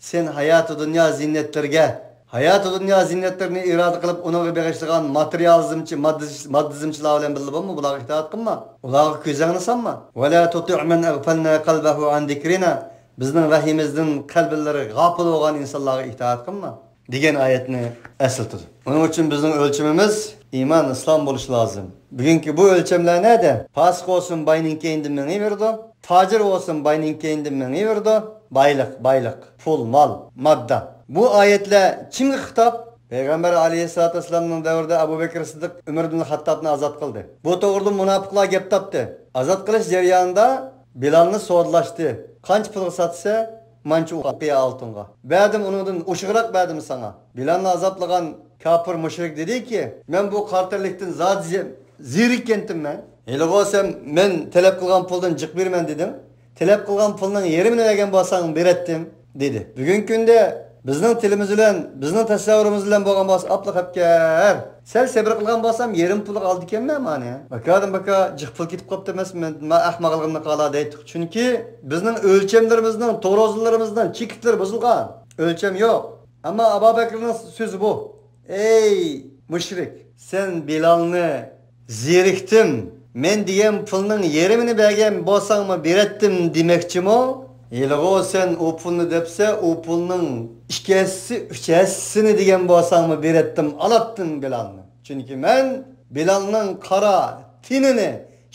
سەن ھاياتى دۇنيا زىننەتلىرىگە، ھاياتى دۇنيا زىننەتلىرىنى ئىرادە قىلىپ، ئۇنىڭغا بېغىشلىغان ماتېرىيالىزمچى، ماددىز-، ماددىزمچىلار بىلەن بىللە بولما، بۇلارغا ئىتائەت قىلما. ئۇلارغا كۆزۈڭنى سالما. ولا تطع من أغفلنا قلبه عن ذكرنا. بىزنىڭ ۋەھيىمىزدىن قەلبلىرى غاپىل بولغان ئىنسانلارغا ئىتائەت قىلما. دېگەن ئايەتنى ئەسلىتىدۇ. ئۇنىڭ ئۈچۈن بىزنىڭ ئۆلچىمىمىز ئىمان، ئىسلام بولۇشى لازىم. بۈگۈنكى بۇ ئۆلچەملەر نەدە؟ پاسىق بولسۇن، باينىڭ كەينىدىن مېڭىۋېرىدۇ. تاجىر بولسۇن، باينىڭ كەينىدىن مېڭىۋېرىدۇ. بايلىق، بايلىق، پۇل، مال، ماددا. بۇ ئايەتلەر كىمگە خىتاب؟ پەيغەمبەر ئەلەيھىسسالاتۇ ۋەسسالامنىڭ دەۋرىدە ئەبۇ بەكرى سىددىق ئۆمەر ئىبنى خەتتابنى ئازاد قىلدى. بۇ توغرىدا مۇناپىقلار گەپ تاپتى. ئازاد قىلىش جەريانىدا بىلالنى سودىلاشتى. قانچە پۇلغا ساتسا، مانچە ئۇقىيە ئالتۇنغا. بەردىم ئۇنىڭدىن ئوشۇقراق بەردىم ساڭا. بىلالنى ئازابلىغان كاپىر مۇشرىك دېدىكى، مەن بۇ قارا تەنلىكتىن زادى زېرىككەنتىم مەن. ھېلىغۇ سەن مەن تەلەپ قىلغان پۇلدىن جىق بېرىمەن دېدىڭ. تەلەپ قىلغان پۇلنىڭ يېرىمىنى بەرگەن بولساڭ بېرەتتىم. دېدى. بۈگۈنكى كۈندە بىزنىڭ تىلىمىز بىلەن، بىزنىڭ تەسەۋۋۇرىمىز بىلەن بولغان بولسا، ئاپلا خەپكەر. سەل سەبرى قىلغان بولسام، يېرىم پۇلغا ئالىدىكەنمەن مانى. باكادىن باكا جىق پۇل كېتىپ قاپتۇ ئەمەسمۇ، مەن ئەخمەقلىقىمنى قالا دەيتتۇق. چۈنكى بىزنىڭ ئۆلچەملىرىمىزنىڭ، تورازىلىرىمىزنىڭ چېكىتلىرى بۇزۇلغان. ئۆلچەم يوق. ئەمما ئابا بەكرىنىڭ سۆزى بۇ. ئەي مۇشرىك، سەن بىلالنى زېرىكتىم، مەن دېگەن پۇلنىڭ يېرىمىنى بەرگەن بولساڭمۇ بېرەتتىم دېمەكچىمۇ؟ ھېلىغۇ سەن ئۇ پۇلنى دەپسە، ئۇ پۇلنىڭ ئىككى ھەسسىسى، ئۈچ ھەسسىسىنى دېگەن بولساڭمۇ بېرەتتىم، ئالاتتىم بىلالنى. چۈنكى مەن بىلالنىڭ قارا تېنىنى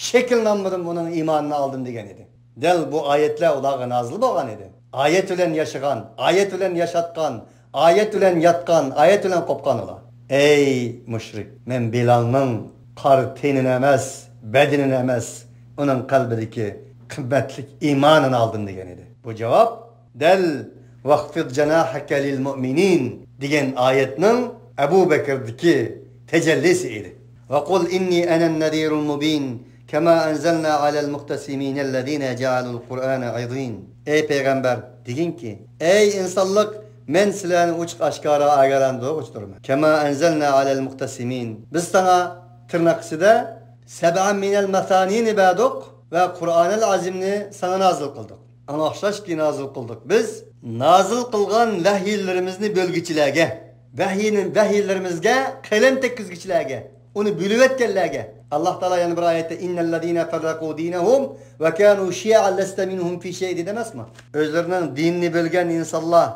شەكىلنى ئالمىدىم، ئۇنىڭ ئىمانىنى ئالدىم دېگەن ئىدى. دەل بۇ ئايەتلەر ئۇلارغا نازىل بولغان ئىدى. ئايەت بىلەن ياشىغان، ئايەت بىلەن ياشاتقان، ئايەت بىلەن ياتقان، ئايەت بىلەن قوپقان ئۇلار. ئەي مۇشرىك، مەن بىلالنىڭ قارا تېنىنى ئەمەس، بەدىنىنى ئەمەس، ئۇنىڭ قەلبىدىكى قىممەتلىك ئىمانىنى ئالدىم دېگەن ئىدى. بۇ جاۋاب دەل ۋەخفىد جاناھەكە لىل مۇئمىنىن دېگەن ئايەتنىڭ ئەبۇ بەكردىكى تەجەللىسى ئىدى. ۋەقۇل ئىننى ئەنەن نەزىرۇل مۇبىن كەما ئەنزەلنا ئەلەل مۇقتەسىمىنەللەزىنە جەئەلۇل قۇرئانە ئىضىن. ئەي پەيغەمبەر، دېگىنكى، ئەي ئىنسانلىق، مەن سىلەرنى ئوچۇق ئاشكارا ئاگاھلاندۇرغۇچىدۇرمەن. كەما ئەنزەلنا ئەلەل مۇقتەسىمىن. بىز ساڭا تىرناق ئىچىدە سەبئەن مىنەل مەسانىنى بەردۇق ۋە قۇرئانىل ئەزىمنى ساڭا نازىل قىلدۇق. ئاڭا ئوخشاشكى نازىل قىلدۇق بىز نازىل قىلغان ۋەھىيلىرىمىزنى بۆلگۈچىلەرگە، ۋەھىينى، ۋەھىيلىرىمىزگە قەلەم تەگكۈزگۈچىلەرگە، ئۇنى بۆلۈۋەتكەنلەرگە. ئاللاھ تائالا يەنە بىر ئايەتتە، ئىننەللەزىنە فەررەقۇ دىنەھۇم ۋە كانۇ شىيەئەن لەستە مىنھۇم فى شەي، دېدى ئەمەسمۇ؟ ئۆزلىرىنىڭ دىنىنى بۆلگەن ئىنسانلار،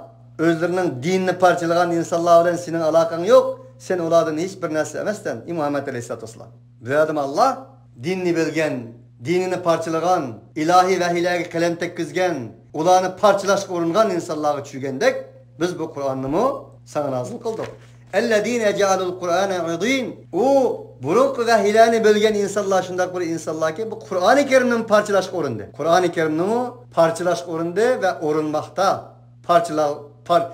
ئۆزلىرىنىڭ دىنىنى پارچىلىغان ئىنسانلار بىلەن سېنىڭ ئالاقەڭ يوق، سەن ئۇلاردىن ھېچ بىر نەرسە ئەمەسسەن، ئى مۇھەممەد ئەلەيھىسسالاتۇ ۋەسسالام. بۇ يەردىمۇ ئاللاھ دىننى بۆلگەن، دىنىنى پارچىلىغان، ئىلاھىي ۋەھىيلەرگە قەلەم تەگكۈزگەن، ئۇلارنى پارچىلاشقا ئۇرۇنغان ئىنسانلارغا چۈشۈرگەندەك، بىز بۇ قۇرئاننىمۇ ساڭا نازىل قىلدۇق. ئەللەزىنە جەئەلۇل قۇرئانە ئىضىن. ئۇ بۇرۇنقى ۋەھىيلەرنى بۆلگەن ئىنسانلار شۇنداق بىر ئىنسانلاركى، بۇ قۇرئانى كەرىمنىمۇ پارچىلاشقا ئۇرۇندى. قۇرئانى كەرىمنىمۇ پارچىلاشقا ئۇرۇندى ۋە ئۇرۇنماقتا. پارچىلا-، پار-،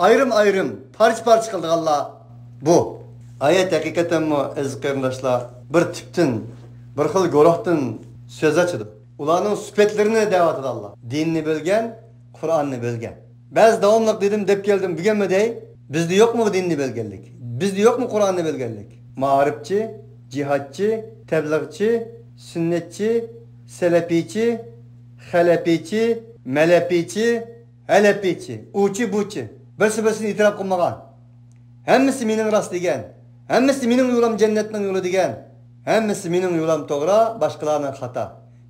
ئايرىم-ئايرىم، پارچە-پارچە قىلىدىغانلار بۇ. ئايەت ھەقىقەتەنمۇ، ئەزىز قېرىنداشلار، بىر تىپتىن، بىر خىل گۇرۇھتىن سۆز ئاچىدۇ. ئۇلارنىڭ سۈپەتلىرىنى دەۋاتىدۇ ئاللاھ. دىننى بۆلگەن، قۇرئاننى بۆلگەن. بەزى داۋاملىق دېدىم، دەپ كەلدىم، بۈگۈنمۇ دەي. بىزدە يوقمۇ بۇ دىننى بۆلگەنلىك؟ بىزدە يوقمۇ قۇرئاننى بۆلگەنلىك؟ مائارىپچى، جىھادچى، تەبلىغچى، سۈننەتچى، سەلەپىيچى، خەلەپىيچى، مەلەپىيچى، ھەلەپىيچى، ئۇچى بۇچى. بىرسى بىرسىنى ئېتىراپ قىلمىغان. ھەممىسى مېنىڭ راست دېگەن. ھەممىسى مېنىڭ يولۇم جەننەتنىڭ يولى دېگەن. ھەممىسى مېنىڭ يولۇم توغرا، باشقىلارنىڭ خاتا.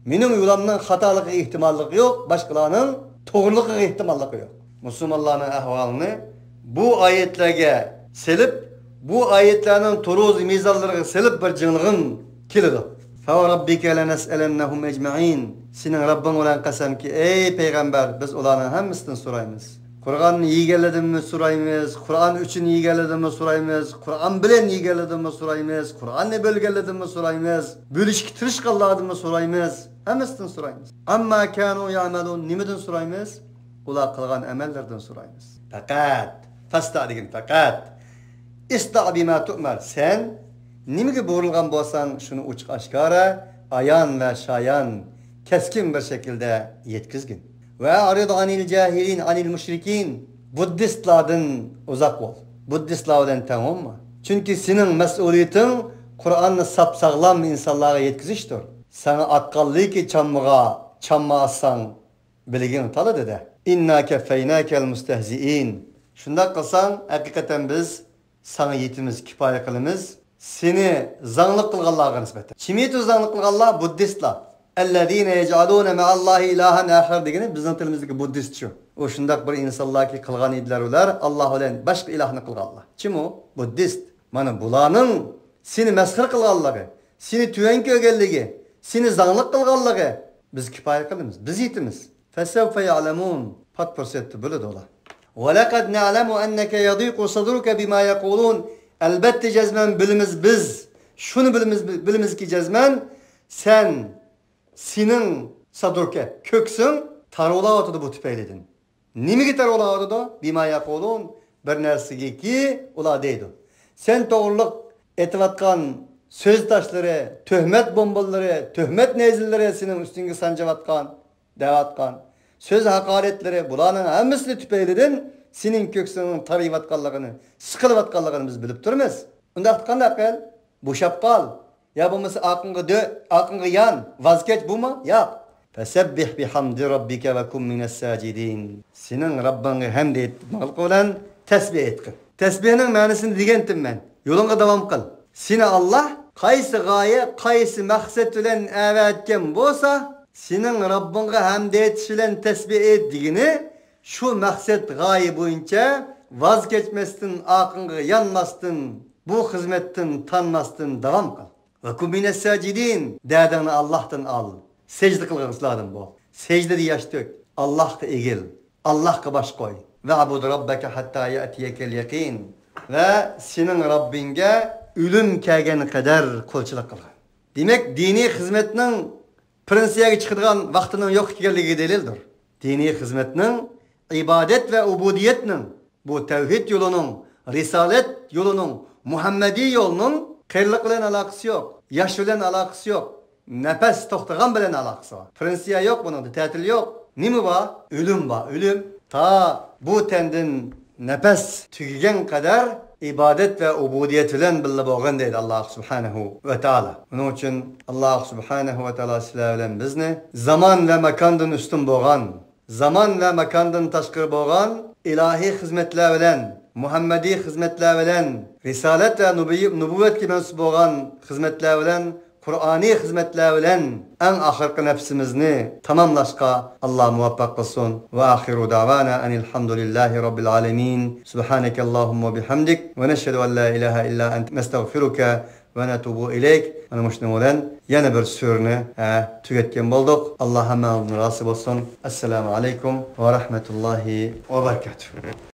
مېنىڭ يولۇمنىڭ خاتالىقىغا ئېھتىماللىقى يوق، باشقىلارنىڭ توغرىلىقىغا ئېھتىماللىقى يوق. مۇسۇلمانلارنىڭ ئەھۋالىنى بۇ ئايەتلەرگە سېلىپ، بۇ ئايەتلەرنىڭ تورۇز مىزانلىرىغا سېلىپ بىر جىڭلىغىڭ كېلىدۇ. فَوَرَبِّكَ لَنَسْأَلَنَّهُمْ أَجْمَعِينَ. سېنىڭ رەببىڭ بىلەن قەسەمكى، ئەي پەيغەمبەر، بىز ئۇلارنىڭ ھەممىسىدىن سورايمىز. قۇرئان يېگەنلىرىدىنمۇ سورايمىز، قۇرئان ئۈچۈن يېگەنلىرىدىنمۇ سورايمىز، قۇرئان بىلەن يېگەنلىرىدىنمۇ سورايمىز، قۇرئاننى بۆلگەنلىرىدىنمۇ سورايمىز، بۆلۈشكە تىرىشقانلاردىنمۇ سورايمىز، ھەممىسىدىن سورايمىز. عَمَّا كَانُوا يَعْمَلُونَ. نېمىدىن سورايمىز؟ ئۇلار قىلغان ئەمەللىرىدىن سورايمىز. پەقەت، فَاصْدَعْ دېگىن پەقەت. اصْدَعْ بِمَا تُؤْمَرُ. سەن نېمىگە بۇيرۇلغان بولساڭ، شۇنى ئوچۇق ئاشكارا، ئايان ۋە شايان، كەسكىن بىر شەكىلدە يەتكۈزگىن. وَأَعْرِضْ عَنِ الْجَاهِلِينَ، عَنِ الْمُشْرِكِينَ. بۇددىستلاردىن ئۇزاق بول. بۇددىستلار بىلەن تەڭ بولما. چۈنكى سېنىڭ مەسئۇلىيىتىڭ قۇرئاننى ساپساغلام ئىنسانلارغا يەتكۈزۈشتۇر. ساڭا ئاتقانلىكى چاممىغا چامما ئاتساڭ، بىلىگىڭ تالىدى-دە. إِنَّا كَفَيْنَاكَ الْمُسْتَهْزِئِينَ. شۇنداق قىلساڭ، ھەقىقەتەن بىز ساڭا يېتىمىز، كۇپايە قىلىمىز. سېنى زاڭلىق قىلغانلارغا نىسبەتەن. كىم ئىدى زاڭلىق قىلغانلار؟ بۇددىستلار. الَّذِينَ يَجْعَلُونَ مَعَ اللَّهِ إِلَٰهًا آخَرَ دېگىنى بىزنىڭ تىلىمىزدىكى بۇددىست شۇ. ئۇ شۇنداق بىر ئىنسانلاركى قىلغان ئىدىلەر ئۇلار، ئاللاھ بىلەن باشقا ئىلاھنى قىلغانلار. كىم ئۇ؟ بۇددىست. مانا بۇلارنىڭ سېنى مەسخىرە قىلغانلىقى، سېنى تۆۋەن كۆرگەنلىكى، سېنى زاڭلىق قىلغانلىقى بىز كۇپايە قىلىمىز، بىز يېتىمىز. فَسَوْفَ يَعْلَمُونَ. پات پۇرسەتتە بىلىدۇ ئۇلار. وَلَقَدْ نَعْلَمُ أَنَّكَ يَضِيقُ صَدْرُكَ بِمَا يَقُولُونَ. ئەلبەتتە جەزمەن بىلىمىز بىز. شۇنى بىلىمىز، بىلىمىزكى جەزمەن سەن، سېنىڭ سەدرۇكە، كۆكسۈڭ تارىۋالاۋاتىدۇ بۇ تۈپەيلىدىن. نېمىگە تارىۋالاۋاتىدۇ؟ بىما يەقۇلۇن، بىر نەرسىگىكى ئۇلار دەيدۇ. سەن توغرۇلۇق ئېتىۋاتقان سۆز تاشلىرى، تۆھمەت بومبىلىرى، تۆھمەت نەيزىلىرى سېنىڭ ئۈستۈڭگە سانجىۋاتقان، دەۋاتقان سۆز ھاقارەتلىرى، بۇلارنىڭ ھەممىسىنى تۈپەيلىدىن سېنىڭ كۆكسۈڭنىڭ تارىيىۋاتقانلىقىنى، سىقىلىۋاتقانلىقىنى بىز بىلىپ تۇرىمىز. ئۇنداقتا قانداق قىل؟ بوشاپ قال. يا بولمىسا ئارقىڭغا دۆ-، ئارقىڭغا يان، ۋاز كەچ، بۇمۇ؟ ياق. فَسَبِّحْ بِحَمْدِ رَبِّكَ وَكُنْ مِنَ السَّاجِدِينَ. سېنىڭ رەببىڭگە ھەمدە ئېيتماقلىق بىلەن تەسبىھ ئېيتقىن. تەسبىھنىڭ مەنىسىنى دېگەنتىم مەن. يولۇڭغا داۋام قىل. سېنى ئاللاھ قايسى غايە، قايسى مەقسەت بىلەن ئەۋەتكەن بولسا، سېنىڭ رەببىڭغا ھەمدە ئېيتىش بىلەن تەسبىھ ئېيت دېگىنى، شۇ مەقسەت غايە بويىچە ۋاز كەچمەستىن، ئارقىڭغا يانماستىن، بۇ خىزمەتتىن تانماستىن داۋام قىل. وَكُنْ مِنَ السَّاجِدِينَ. دەردىڭنى ئاللاھتىن ئال. سەجدە قىلغۇچىلاردىن بول. سەجدىدە ياش تۆك. ئاللاھقا ئېگىل. ئاللاھقا باش قوي. وَاعْبُدْ رَبَّكَ حَتَّى يَأْتِيَكَ الْيَقِينُ. ۋە سېنىڭ رەببىڭگە ئۆلۈم كەلگەن قەدەر قۇلچىلىق قىلغىن. دېمەك، دىنىي خىزمەتنىڭ پېنسىيەگە چىقىدىغان ۋاقتىنىڭ يوق ئىكەنلىكى دەلىلدۇر. دىنىي خىزمەتنىڭ، ئىبادەت ۋە ئۇبۇدىيەتنىڭ، بۇ تەۋھىد يولىنىڭ، رىسالەت يولىنىڭ، مۇھەممەدىي يولنىڭ قېرىلىق بىلەن ئالاقىسى يوق، ياش بىلەن ئالاقىسى يوق، نەپەس توختىغان بىلەن ئالاقىسى بار. پېنسىيە يوق بۇنىڭدا، تەتىل يوق. نېمە بار؟ ئۆلۈم بار، ئۆلۈم. تا بۇ تەندىن نەپەس تۈگىگەن قەدەر ئىبادەت ۋە ئۇبۇدىيەت بىلەن بىللە بولغىن دەيدۇ ئاللاھ سۇبھانەھۇ ۋە تائالا. ئۇنىڭ ئۈچۈن ئاللاھ سۇبھانەھۇ ۋە تائالا سىلەر بىلەن بىزنى زامان ۋە ماكاندىن ئۈستۈن بولغان، زامان ۋە ماكاندىن تاشقىرى بولغان ئىلاھىي خىزمەتلەر بىلەن، مۇھەممەدىي خىزمەتلەر بىلەن، رىسالەت ۋە نۇبۇ-، نۇبۇۋۋەتكە مەنسۇپ بولغان خىزمەتلەر بىلەن، قۇرئانىي خىزمەتلەر بىلەن ئەڭ ئاخىرقى نەپسىمىزنى تاماملاشقا ئاللاھ مۇۋەپپەق قىلسۇن. ۋە ئاخىرۇ دەۋانا ئەنىل ھەمدۇلىللاھى رەببىل ئالەمىن. سۇبھانەكەللاھۇممە ۋە بىھەمدىك. ۋە نەشھەدۇ ئەن لا ئىلاھە ئىللا ئەنتە نەستەغفىرۇكە ۋە نەتۇبۇ ئىلەيك. مانا مۇشۇنىڭ بىلەن يەنە بىر سۈرىنى، ھە، تۈگەتكەن بولدۇق. ئاللاھ ھەممىڭىزدىن رازى بولسۇن. ئەسسالامۇ ئەلەيكۇم ۋە رەھمەتۇللاھى ۋە بەرىكاتۇھ.